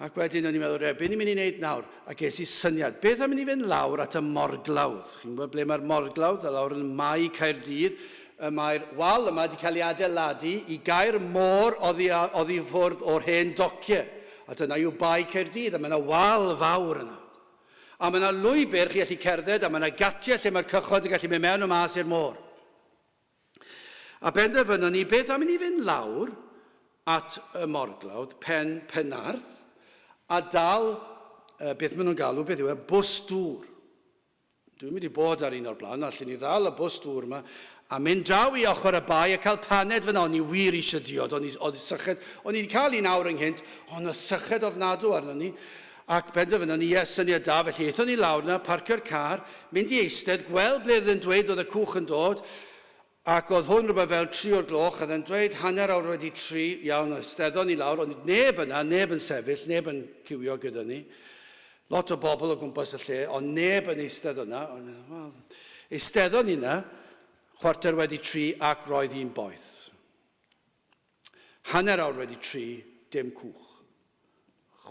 Ac wedyn o'n i'n meddwl, re, be ni'n mynd i wneud nawr? A ges i syniad, beth am i ni fynd lawr at y morglawdd? Chi'n gwybod ble mae'r morglawdd? A lawr yn Mae Caerdydd, y mae'r wal yma wedi cael ei adeiladu i gau'r môr oddi, oddi ffwrdd o'r hen dociau. A dyna yw Bae Caerdydd, a mae yna wal fawr yna. A mae yna lwybr chi allu cerdded, a mae yna gatiau lle mae'r cychod yn gallu mynd mewn a mas i'r môr. A benderfynon ni, beth am i ni fynd lawr at y morglawdd, pen Penarth, a dal, beth maen nhw'n galw, beth yw e, bws dŵr. Dwi'n mynd i bod ar un o'r blaen, allen ni ddal y bws dŵr yma, a mynd draw i ochr y bae a cael paned fyna. O'n i wir eisiau diod, o'n i, oedd syched, o'n i wedi cael un awr ynghynt, ond y syched ofnadw arno ni. Ac penderfynon ni, ie, syniad da, felly aethon ni lawr 'na, parcio'r car, mynd i eistedd, gweld ble oedd e'n dweud oedd y cwch yn dod, ac oedd hwn rhywbeth fel tri o'r gloch, oedd e'n dweud hanner awr wedi tri, iawn, eisteddon ni lawr, ond neb yna, neb yn sefyll, neb yn ciwio gyda ni. Lot o bobl o gwmpas y lle, ond neb yn eistedd yna. Ond, wel, eisteddon ni yna, chwarter wedi tri, ac roedd hi'n boeth. Hanner awr wedi tri, dim cwch.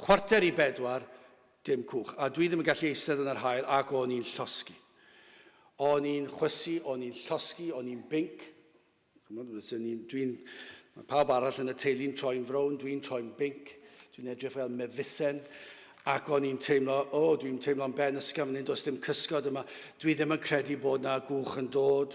3:45, dim cwch. A dwi ddim yn gallu eistedd yn yr haul ac o'n i'n llosgi. O'n i'n chwysu, o'n i'n llosgi, o'n i'n binc. Dwi'n, mae pawb arall yn y teulu'n troi'n frown, dwi'n troi'n binc. Dwi'n edrych fel mefusen. Ac o'n i'n teimlo, o, oh, dwi'n teimlo'n ben ysgafn, does dim cysgod yma. Dwi ddim yn credu bod na gwch yn dod.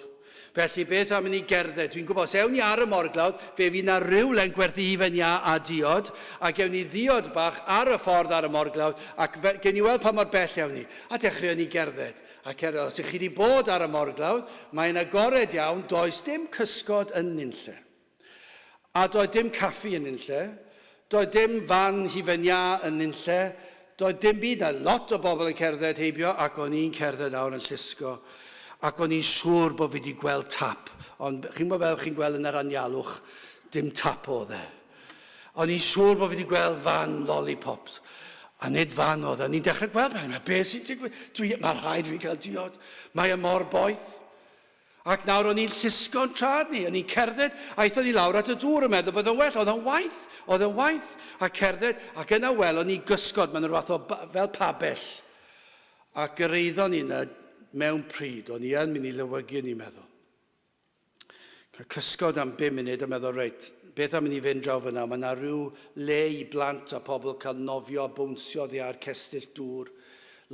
Felly beth am i ni gerdded? Dwi'n gwybod, os ewn ni ar y morglawdd, fe fydd na rywle'n gwerthu hufen iâ a diod, a gewn ni ddiod bach ar y ffordd ar y morglawdd, ac fe, gewn ni weld pa mor bell ewn ni. A dechreuon ni gerdded. A cerdded. Os ych chi wedi bod ar y morglawdd, mae'n agored iawn, does dim cysgod yn nunlle. A doedd dim caffi yn nunlle, doedd dim fan hufen iâ yn nunlle, doedd dim byd, a lot o bobl yn cerdded heibio, ac o'n i'n cerdded nawr yn llusgo, ac o'n i'n siŵr bod fi wedi gweld tap, ond chi'n gwybod fel chi'n gweld yn yr anialwch, dim tap oedd e. O'n i'n siŵr bod fi wedi gweld fan lollipops, a nid fan oedd e. O'n i'n dechrau gweld, beth sy'n digwydd? Dwi, mae rhaid fi gael diod, mae e mor boeth. Ac nawr o'n i'n llusgo'n trad ni, o'n i'n cerdded, aethon ni lawr at y dŵr yn meddwl bod o'n well, oedd o'n waith, oedd o'n waith, a cerdded, ac yna wel, o'n i gysgod, mae'n rhywbeth o, fel pabell. A gyrraeddon ni yna mewn pryd, o'n i yn mynd i lywygu o'n i'n meddwl. Cael cysgod am bum munud a meddwl, reit, beth am i ni fynd draw fyna, mae yna rhyw le i blant a pobl cael nofio a bownsio oddi ar cestyll dŵr.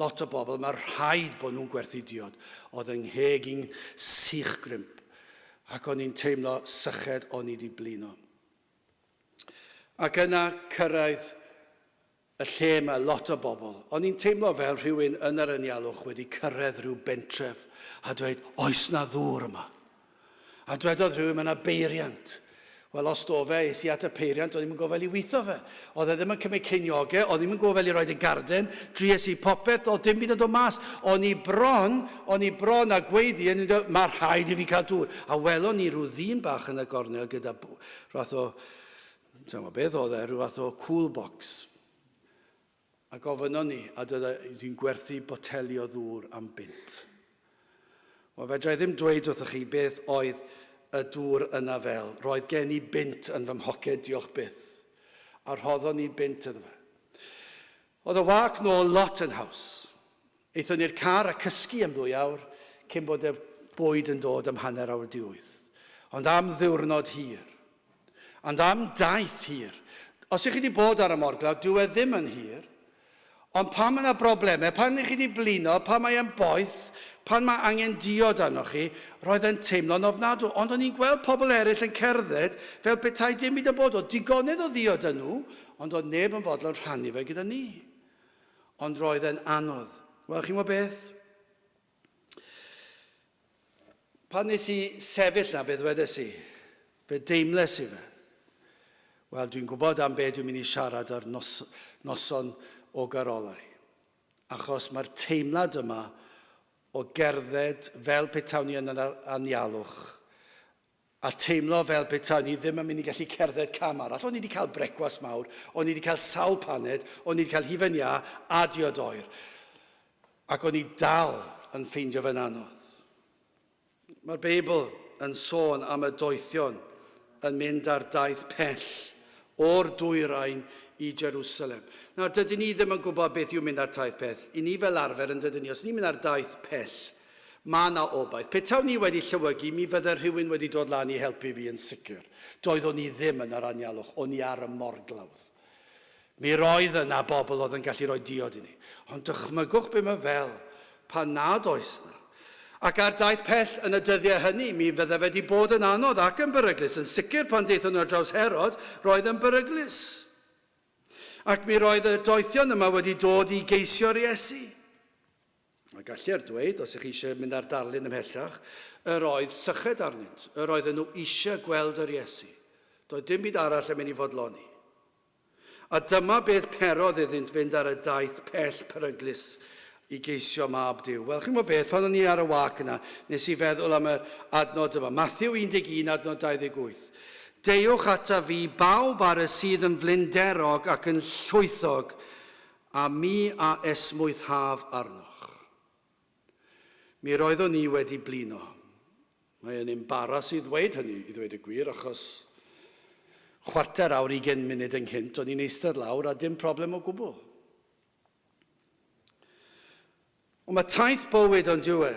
Lot o bobl, mae rhaid bod nhw'n gwerthu diod. Oedd yng ngheg i'n sych grimp, ac o'n i'n teimlo syched o'n i wedi blino. Ac yna cyrraedd y lle mae lot o bobl. O'n i'n teimlo fel rhywun yn yr anialwch wedi cyrraedd rhyw bentref a dweud, oes na ddŵr yma? A dwedodd rhywun, mae yna beiriant. Wel, os do fe, es i at y peiriant, o'n i'm yn gofel i weithio fe. Oedd e ddim yn cymryd ceiniogau, oedd ddim yn gofel i roed y garden, dries i popeth, oedd dim byd yn dod mas. O'n i bron, o'n i bron a gweiddi, yn dweud, mae rhaid i fi cael dŵr. A welon ni rhyw ddyn bach yn y gornel gyda rhywbeth o, dwi'n gwybod beth oedd e, rhyw fath o cool box. A gofynnon ni, a dweud, dwi'n gwerthu boteli o ddŵr am bunt. Wel, fedra i ddim dweud wrthych chi beth oedd y dŵr yna fel. Roedd gen i bunt yn fy mhoced, diolch byth. A rhoddon ni bunt iddo fe. Oedd y wâc nôl lot yn haws. Aethon ni'r car a cysgu am ddwy awr cyn bod y bwyd yn dod am hanner awr di wyth. Ond am ddiwrnod hir. Ond am daith hir. Os ych chi wedi bod ar y morglawdd, dyw e ddim yn hir. Ond pan mae yna broblemau, pan ych chi wedi blino, pan mae e'n boeth, pan mae angen diod arnoch chi, roedd e'n teimlo'n ofnadw. Ond o'n i'n gweld pobl eraill yn cerdded fel petai dim byd yn bod. Oedd digonedd o ddiod yn nhw, ond oedd neb yn fodlon rhannu fe gyda ni. Ond roedd e'n anodd. Wel, chi'n gwybod beth? Pan nes i sefyll na, fe ddwedes i, fe deimles i fe. Wel, dwi'n gwybod am be dwi'n mynd i siarad ar nos, noson o garolau. Achos mae'r teimlad yma o gerdded fel petawn ni yn yr anialwch a teimlo fel petawn ni ddim yn mynd i gallu cerdded cam arall. O'n i wedi cael brecwast mawr, o'n i wedi cael sawl paned, o'n i wedi cael hufen iâ a diod oer. Ac o'n i dal yn ffeindio fe'n anodd. Mae'r Beibl yn sôn am y doethion yn mynd ar daith pell o'r dwyrain i Jerusalem. Nawr, dydyn ni ddim yn gwybod beth yw mynd ar taith pell. I ni fel arfer yn dydyn ni, os ni'n mynd ar daith pell, mae yna obaith. Petawn ni wedi llewygu, mi fydde rhywun wedi dod lan i helpu fi yn sicr. Doeddwn i ddim yn yr anialwch, o'n i ar y morglawdd. Mi roedd yna bobl oedd yn gallu rhoi diod i ni. Ond dychmygwch be mae fel pan nad oes na. Ac ar daith pell yn y dyddiau hynny, mi fydde fe wedi bod yn anodd ac yn beryglus. Yn sicr pan daethon nhw ar draws Herod, roedd yn beryglus. Ac mi roedd y doethion yma wedi dod i geisio'r Iesu. A gallir dweud, os ych chi eisiau mynd ar darlun ymhellach, yr oedd syched arnynt, yr oedden nhw eisiau gweld yr Iesu. Doedd dim byd arall yn mynd i fodloni. A dyma beth perodd iddynt fynd ar y daith pell peryglus i geisio mab Duw. Wel, chi'n gwybod beth, pan o'n i ar y wâc yna, nes i feddwl am yr adnod yma. Matthew 11, adnod 28. Deuwch ata fi bawb ar y sydd yn flinderog ac yn llwythog, A mi a esmwythaf arnoch. Mi roeddwn i wedi blino. Mae e'n embaras i ddweud hynny, i ddweud y gwir, achos chwarter awr, ugain munud ynghynt, o'n i'n eistedd lawr a dim problem o gwbl. Ond mae taith bywyd ond yw e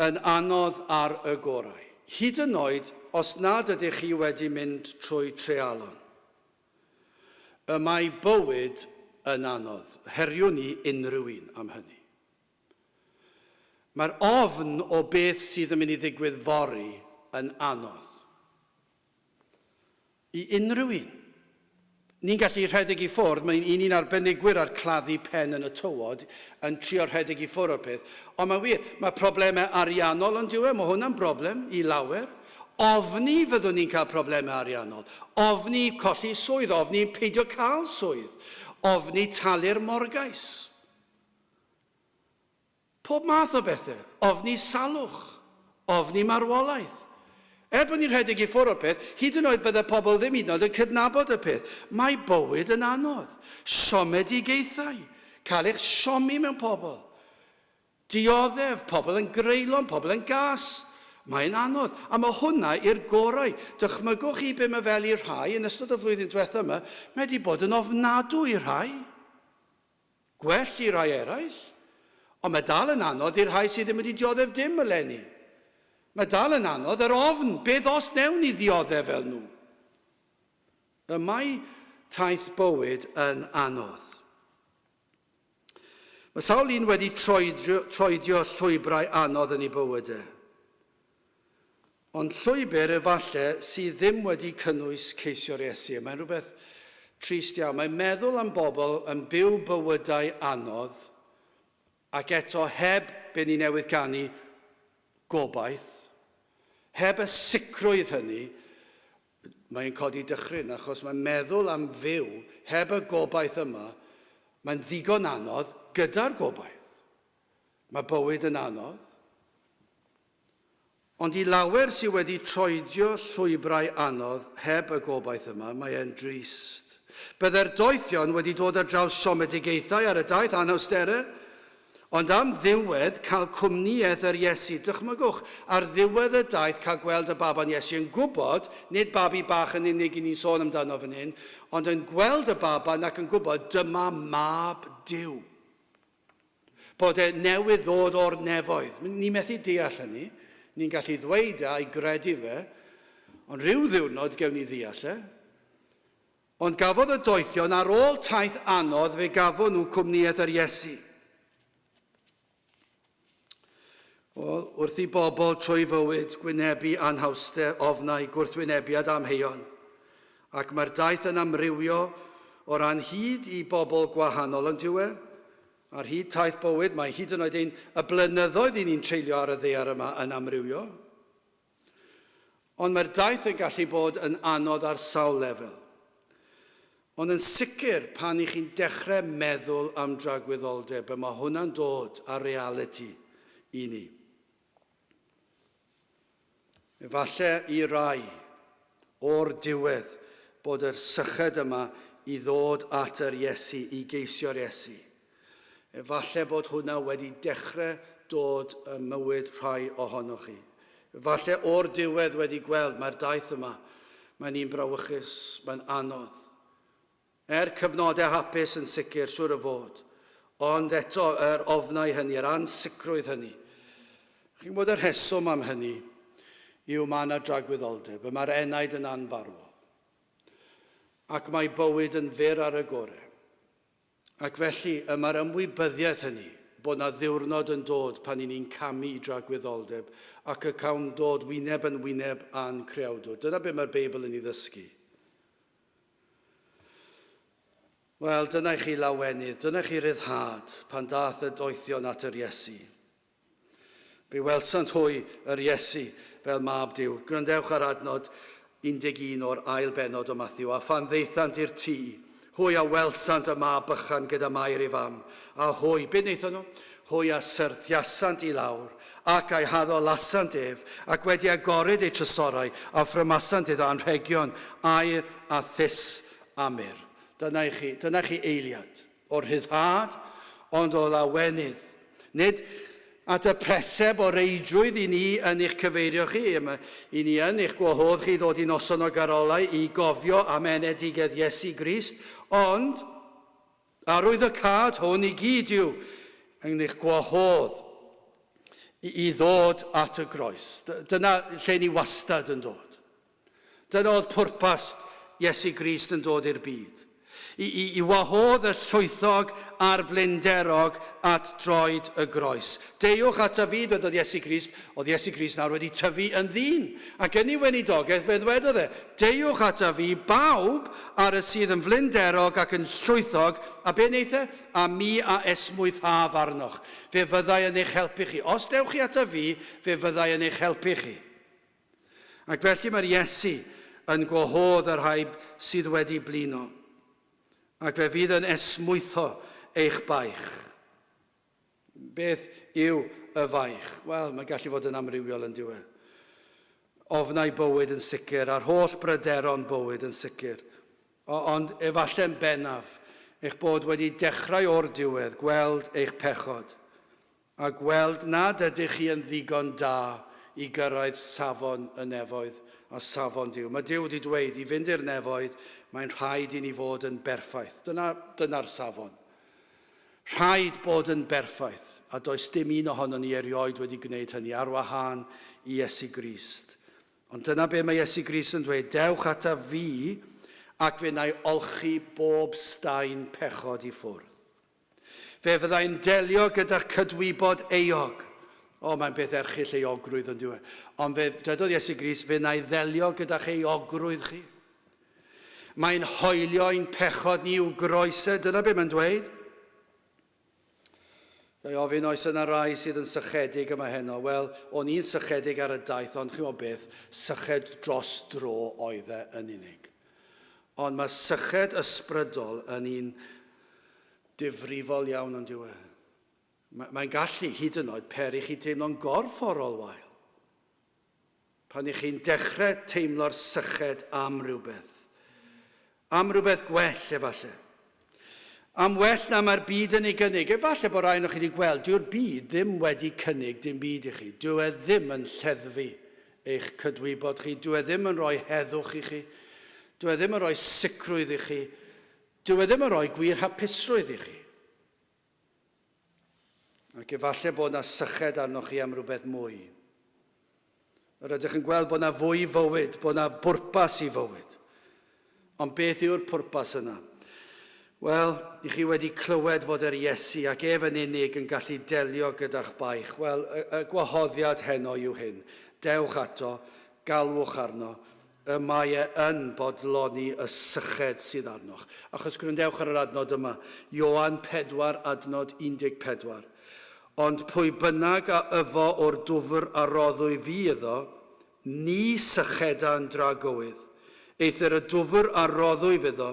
yn anodd ar y gorau. Hyd yn oed os nad ydych chi wedi mynd trwy treialon. Y mae bywyd yn anodd. Heriwn ni unrhyw un am hynny. Mae'r ofn o beth sydd yn mynd i ddigwydd fory yn anodd. I unrhyw un. Ni'n gallu rhedeg i ffwrdd, mae'n un ni'n arbenigwyr ar claddu pen yn y tywod, yn trio rhedeg i ffwrdd o'r peth. Ond mae'n wir, mae problemau ariannol yn diwedd, mae hwnna'n broblem i lawer. Ofni fyddwn ni'n cael problemau ariannol. Ofni colli swydd, ofni peidio cael swydd. Ofni talu'r morgais. Pob math o bethau. Ofni salwch. Ofni marwolaeth. Er bod ni'n rhedeg i ffwrdd o'r peth, hyd yn oed bydde pobl ddim hyd yn oed yn cydnabod y peth. Mae bywyd yn anodd. Siomedigaethau. Cael eich siomi mewn pobl. Dioddef, pobl yn greulon, pobl yn gas. Mae'n anodd. A mae hwnna i'r gorau. Dychmygwch chi be mae fel i rhai yn ystod y flwyddyn diwetha yma, mae wedi bod yn ofnadwy i rhai. Gwell i rai eraill, ond mae dal yn anodd i'r rhai sydd ddim wedi dioddef dim eleni. Mae dal yn anodd, yr ofn, beth os wnewn ni ddioddef fel nhw? Y mae taith bywyd yn anodd. Mae sawl un wedi troedio, troedio llwybrau anodd yn ei bywydau. Ond llwybr efalle sydd ddim wedi cynnwys ceisio'r Iesu. Mae'n rhywbeth trist iawn. Mae'n meddwl am bobl yn byw bywydau anodd ac eto heb be ni newydd ganu, gobaith. Heb y sicrwydd hynny, mae'n codi dychryn achos mae'n meddwl am fyw heb y gobaith yma, mae'n ddigon anodd gyda'r gobaith. Mae bywyd yn anodd. Ond i lawer sydd wedi troedio llwybrau anodd heb y gobaith yma, mae e'n drist. Byddai'r doethion wedi dod ar draws siomedigaethau ar y daith anawsterau, ond am ddiwedd cael cwmnïaeth yr Iesu. Dychmygwch, ar ddiwedd y daith cael gweld y baban Iesu yn gwybod, nid babi bach yn unig i ni'n sôn amdano fan hyn, ond yn gweld y baban ac yn gwybod dyma mab Duw. Bod e newydd ddod o'r nefoedd. Ni methu deall hynny. Ni'n gallu ddweud e a'i gredu fe, ond rhyw ddiwrnod gewn ni ddeall e. Ond gafodd y doethion ar ôl taith anodd, fe gafon nhw cwmnïaeth yr Iesu. Wel, wrth i bobl trwy fywyd gwynebu anhawster, ofnau, gwrthwynebiad amheuon, ac mae'r daith yn amrywio o ran hyd i bobl gwahanol, yn dyw e? Ar hyd taith bywyd, mae hyd yn oed ein y blynyddoedd i ni'n treulio ar y ddaear yma yn amrywio. Ond mae'r daith yn gallu bod yn anodd ar sawl lefel. Ond yn sicr, pan i chi'n dechrau meddwl am dragwyddoldeb, y mae hwnna'n dod â realiti i ni. Efallai i rai, o'r diwedd, bod yr syched yma i ddod at yr Iesu, i geisio'r Iesu. Efallai bod hwnna wedi dechrau dod ym mywyd rhai ohonoch chi. Efallai o'r diwedd wedi gweld mae'r daith yma, mae'n un brawychus, mae'n anodd. Er cyfnodau hapus yn sicr, siŵr o fod, ond eto yr ofnau hynny, yr ansicrwydd hynny. Chi'n gwybod y rheswm am hynny yw mae yna dragwyddoldeb, y mae'r enaid yn anfarwol. Ac mae bywyd yn fyr ar y gorau. Ac felly, y mae'r ymwybyddiaeth hynny, bod yna ddiwrnod yn dod pan i ni'n camu i dragwyddoldeb ac y cawn dod wyneb yn wyneb â'n creawdwr. Dyna be mae'r Beibl yn ei ddysgu. Wel, dyna i chi lawenydd, dyna i chi ryddhad pan dath y doethion at yr Iesu. Fe welsant hwy yr Iesu fel mab Duw. Gwrandewch ar adnod 11 o'r ail bennod o Mathew. A phan ddaethant i'r tŷ, hwy a welsant y mab bychan gyda Mair ei fam, a hwy, be wnaethon nhw? Hwy a syrthiasant i lawr, ac a'i haddolasant ef, ac wedi agoryd eu trysorau, a ffrymasant iddo anrhegion, aur a thus a myrr. Dyna i chi, dyna chi eiliad o'r rhyddhad, ond o lawenydd. Nid at y preseb o reidrwydd i ni yn eich cyfeirio chi, i ni yn eich gwahodd chi ddod i noson o garolau i gofio am enedigedd Iesu Grist, ond Arwydd y cad hwn i gyd yw yn eich gwahodd i ddod at y groes. Dyna lle ni wastad yn dod. Dyna oedd pwrpas Iesu Grist yn dod i'r byd. I, i, i wahodd y llwythog a'r blinderog at droed y groes. Deuwch ata fi, dwedodd Iesu Grist, oedd Iesu Grist nawr wedi tyfu yn ddyn. Ac yn ei weinidogaeth fe ddwedodd e, deuwch ata fi bawb ar y sydd yn flinderog ac yn llwythog, a be wneith e? A mi a esmwythaf arnoch. Fe fyddai yn eich helpu chi. Os dewch chi ata fi, fe fyddai yn eich helpu chi. Ac felly mae'r Iesu yn gwahodd y rhai sydd wedi blino, ac fe fydd yn esmwytho eich baich. Beth yw y faich? Wel, mae'n gallu fod yn amrywiol yn diwedd. Ofnau bywyd yn sicr, a'r holl bryderon bywyd yn sicr. Ond efallai'n bennaf, eich bod wedi dechrau o'r diwedd gweld eich pechod, a gweld nad ydych chi yn ddigon da i gyrraedd safon y nefoedd a safon Duw. Mae Duw wedi dweud, i fynd i'r nefoedd, mae'n rhaid i ni fod yn berffaith. Dyna, dyna'r safon. Rhaid bod yn berffaith, a does dim un ohonon ni erioed wedi gwneud hynny ar wahân i Iesu Grist. Ond dyna be mae Iesu Grist yn dweud, dewch ata fi ac fe wna i olchi bob staen pechod i ffwrdd. Fe fyddai'n delio gyda'ch cydwybod euog. O, mae'n beth erchyll euogrwydd yn diwedd. Ond fe dwedodd Iesu Grist, fe wna i ddelio gyda'ch euogrwydd chi. Mae'n hoelio ein pechod ni i'w groesau, dyna be mae'n dweud. Ga i ofyn, oes yna rai sydd yn sychedig yma heno? Wel, o'n i'n sychedig ar y daith, ond chi'n gwybod beth, syched dros dro oedd e yn unig. Ond mae syched ysbrydol yn un difrifol iawn ond yw e. Mae'n gallu hyd yn oed peri chi teimlo'n gorfforol wael. Pan ych chi'n dechrau teimlo'r syched am rywbeth. Am rywbeth gwell, efallai. Am well na mae'r byd yn ei gynnig. Efallai bod rhai ohonoch chi wedi gweld, dyw'r byd ddim wedi cynnig dim byd i chi. Dyw e ddim yn lleddfu eich cydwybod chi. Dyw e ddim yn rhoi heddwch i chi. Dyw e ddim yn rhoi sicrwydd i chi. Dyw e ddim yn rhoi gwir hapusrwydd i chi. Ac efallai bod yna syched arnoch chi am rhywbeth mwy. Yr ydych yn gweld bod yna fwy i fywyd, bod yna bwrpas i fywyd. Ond beth yw'r pwrpas yna? Wel, i chi wedi clywed fod yr Iesu ac ef yn unig yn gallu delio gyda'ch baich. Wel, y, y gwahoddiad heno yw hyn. Dewch ato, galwch arno, y mae e yn bodloni y syched sydd arnoch. Achos gwrandewch ar yr adnod yma, Ioan 4 adnod 14. Ond pwy bynnag a yfo o'r dwfr a roddwy fi iddo, ni sycheda yn dragywydd. Eithr y dwfr a roddwyf iddo,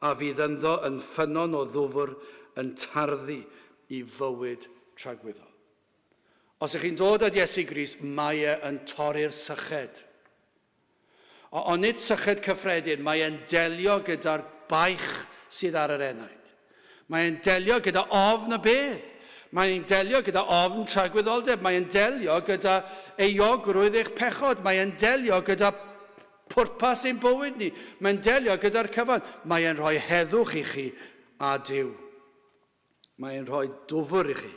a fydd ynddo yn ffynnon o ddwfr yn tarddu i fywyd tragwyddol. Os ych chi'n dod at Iesu Grist, mae e yn torri'r syched. Ond nid syched cyffredin, mae e'n delio gyda'r baich sydd ar yr enaid. Mae e'n delio gyda ofn y bedd. Mae'n delio gyda ofn tragwyddoldeb. Mae'n delio gyda euogrwydd eich pechod. Mae'n delio gyda pwrpas ein bywyd ni. Mae'n delio gyda'r cyfan. Mae e'n rhoi heddwch i chi a Duw. Mae e'n rhoi dwfr i chi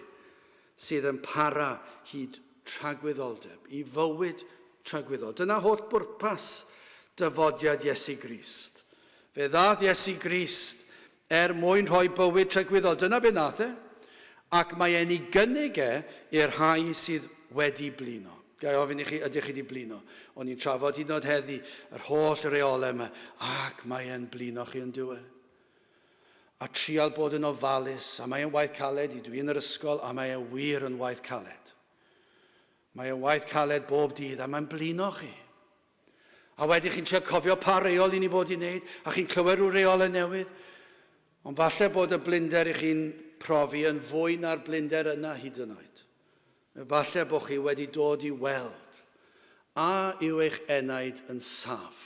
sydd yn para hyd tragwyddoldeb, i fywyd tragwyddol. Dyna holl bwrpas dyfodiad Iesu Grist. Fe ddaeth Iesu Grist er mwyn rhoi bywyd tragwyddol. Dyna be nath e. Ac mae e'n ei gynnig e i'r rhai sydd wedi blino. Ga i ofyn i chi, ydych chi wedi blino? O'n i'n trafod hyd yn oed heddi yr holl reolau yma, ac mae e'n blino chi yn dyw e? A trial bod yn ofalus, a mae e'n waith caled i dwi yn yr ysgol, a mae e wir yn waith caled. Mae e'n waith caled bob dydd, a mae'n blino chi. A wedyn chi'n trio cofio pa reol i ni fod i wneud, a chi'n clywed rhyw reolau newydd. Ond falle bod y blinder i chi'n profi yn fwy na'r blinder yna hyd yn oed. Falle bod chi wedi dod i weld a yw eich enaid yn saff.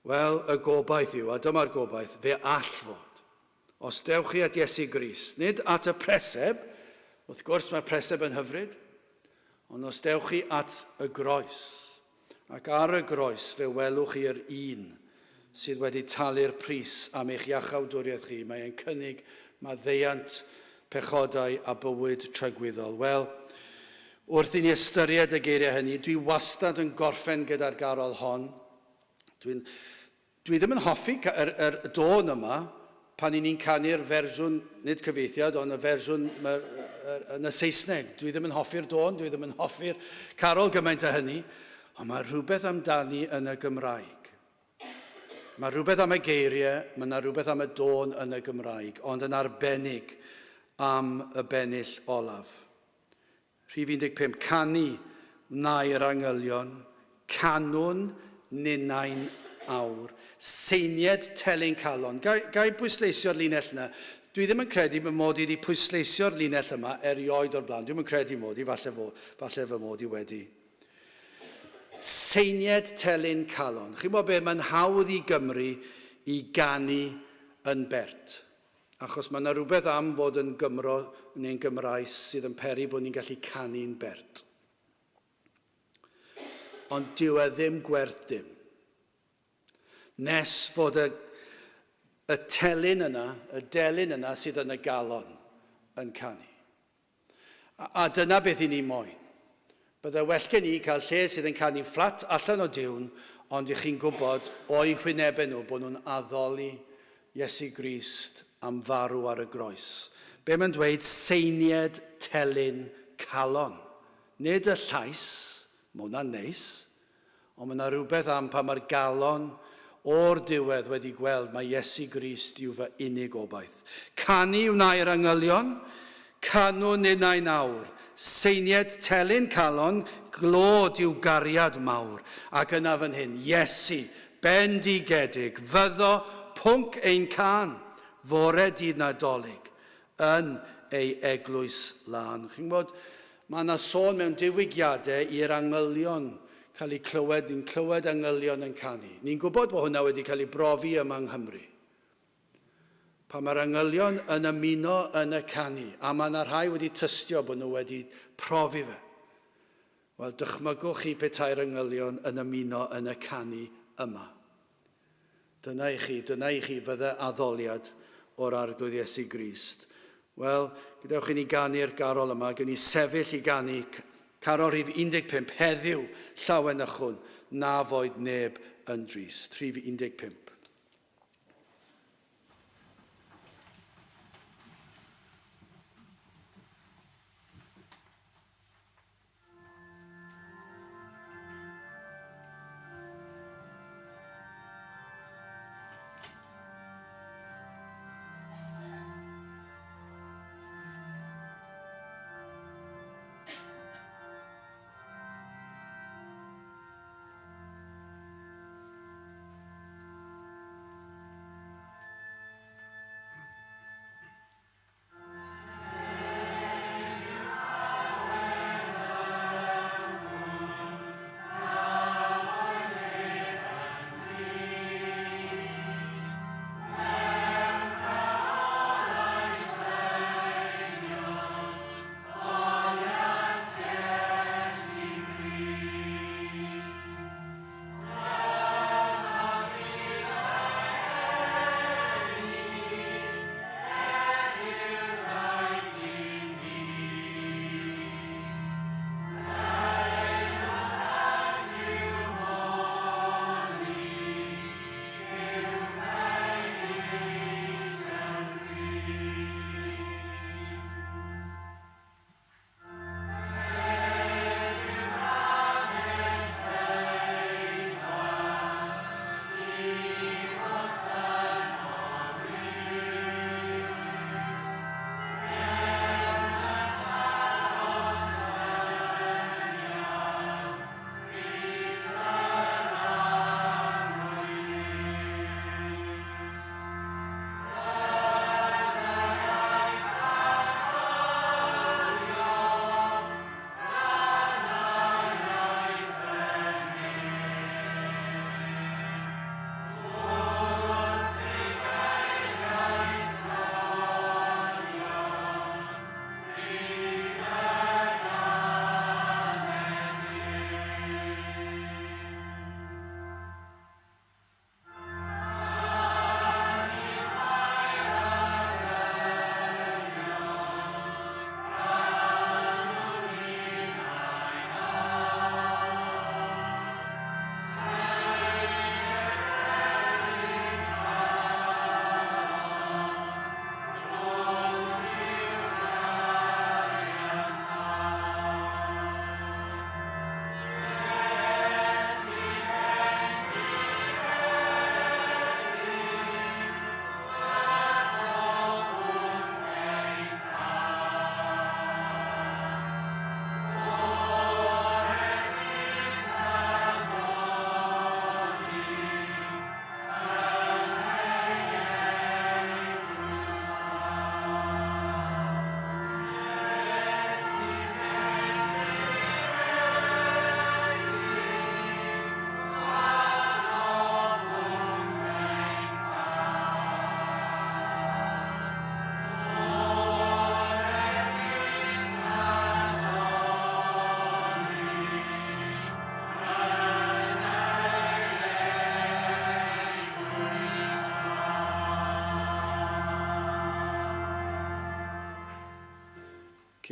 Wel, y gobaith yw, a dyma'r gobaith, fe all fod. Os dewch chi at Iesu Grist, nid at y preseb, wrth gwrs mae'r preseb yn hyfryd, ond os dewch chi at y groes, ac ar y groes fe welwch chi'r un sydd wedi talu'r pris am eich iachawdwriaeth chi, mae e'n cynnig maddeuant pechodau a bywyd tragwyddol. Wel, wrth i ni ystyried y geiriau hynny, dwi wastad yn gorffen gyda'r garol hon. Dwi'n, dwi ddim yn hoffi yr, yr dôn yma, pan i ni'n canu'r fersiwn, nid cyfieithiad, ond y fersiwn yn y Saesneg. Dwi ddim yn hoffi'r dôn, dwi ddim yn hoffi'r carol gymaint â hynny, ond mae rhywbeth amdani yn y Gymraeg. Mae rhywbeth am y geiriau, mae yna rhywbeth am y dôn yn y Gymraeg, ond yn arbennig am y bennill olaf. Rhif 15, canu wnai'r angylion, canwn ninnau'n awr, seinied telyn calon. Ga, ga i bwysleisio'r linell yna? Dwi ddim yn credu bod mod i wedi pwysleisio'r linell yma erioed o'r blaen. Dwi'm yn credu mod i, falle, fo, falle fy mod i wedi. Seinied telyn calon. Chi'n gwybod be, mae'n hawdd i Gymru i ganu yn bert. Achos mae yna rhywbeth am fod yn Gymro neu'n Gymraes sydd yn peri bod ni'n gallu canu'n bert. Ond dyw e ddim gwerth dim. Nes fod y, y telyn yna, y delyn yna sydd yn y galon yn canu. A, a dyna beth i ni moyn. Bydde well gen i cael lle sydd yn canu fflat allan o diwn, ond i chi'n gwybod o'i hwynebau nhw bod nhw'n addoli Iesu Grist am farw ar y groes. Be mae'n dweud? Seinied telyn calon. Nid y llais, mae hwnna'n neis, ond mae yna rhywbeth am pan mae'r galon o'r diwedd wedi gweld mae Iesu Grist yw fy unig obaith. Canu wnai'r angylion, canu ninnau'n awr, seinied telyn calon, glod yw gariad mawr. Ac yna fan hyn, Iesu, bendigedig, fyddo pwnc ein cân, fore dydd Nadolig, yn ei eglwys lân. Chi'n gwybod, mae yna sôn mewn diwygiadau i'r angylion cael eu clywed, ni'n clywed angylion yn canu. Ni'n gwybod bod hwnna wedi cael ei brofi yma yng Nghymru. Pan mae'r angylion yn ymuno yn y canu, a mae yna rhai wedi tystio bod nhw wedi profi fe. Wel, dychmygwch chi petai'r angylion yn ymuno yn y canu yma. Dyna i chi, dyna i chi fydde addoliad o'r Arglwydd Iesu Grist. Wel, gadewch i ni ganu'r garol yma, gen i sefyll i ganu carol rhif 15 heddiw, llawenychwn, na foed neb yn drist. Rhif 15.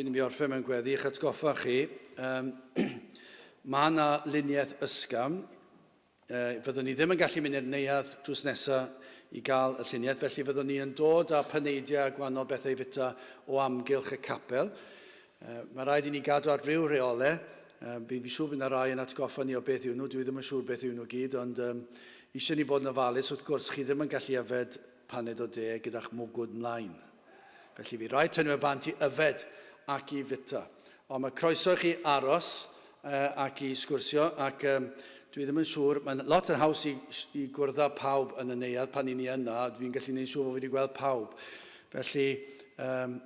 Cyn i mi orffen mewn gweddi, i'ch atgoffa chi, um, mae yna luniaeth ysgafn. Fyddwn ni ddim yn gallu mynd i'r neuadd drws nesaf i gael y lluniaeth, felly fyddwn ni yn dod â paneidiau a gwahanol bethau i fita o amgylch y capel. Mae rhaid i ni gadw ar ryw reolau. Fi'n fi siŵr bydd yna rai yn atgoffa ni o beth yw nhw, dwi ddim yn siŵr beth yw nhw gyd, ond um, eisiau ni bod yn ofalus, wrth gwrs, chi ddim yn gallu yfed paned o de gyda'ch mwgwd mlaen. Felly fi rhaid tynnu y bant i yfed ac i fita. Ond mae croeso i chi aros uh, ac i sgwrsio ac um, dwi ddim yn siŵr, mae'n lot yn haws i, i gwrdd â pawb yn y neuadd pan i ni yna, dwi'n gallu gwneud siŵr bod fi wedi gweld pawb. Felly, um,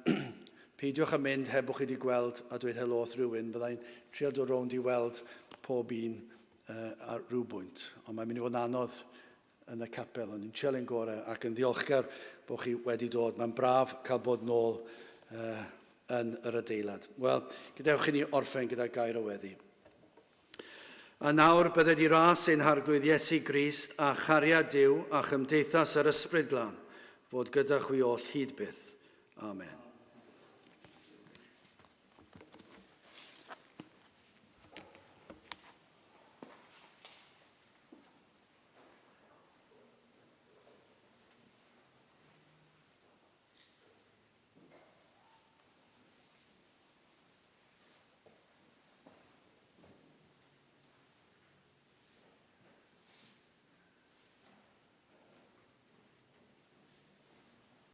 peidiwch â mynd heb bod chi wedi gweld a dweud helo wrth rhywun, byddai'n trio dod rownd i weld pob un uh, ar rhyw bwynt. Ond mae'n mynd i fod yn anodd yn y capel. Ond ni'n trial ein gorau ac yn ddiolchgar bod chi wedi dod. Mae'n braf cael bod nôl uh, yn yr adeilad. Wel, gadewch i ni orffen gyda gair o weddi. A nawr bydded i ras ein harglwydd Iesu Grist a chariad Duw a chymdeithas yr Ysbryd Glân fod gyda chwi oll hyd byth. Amen.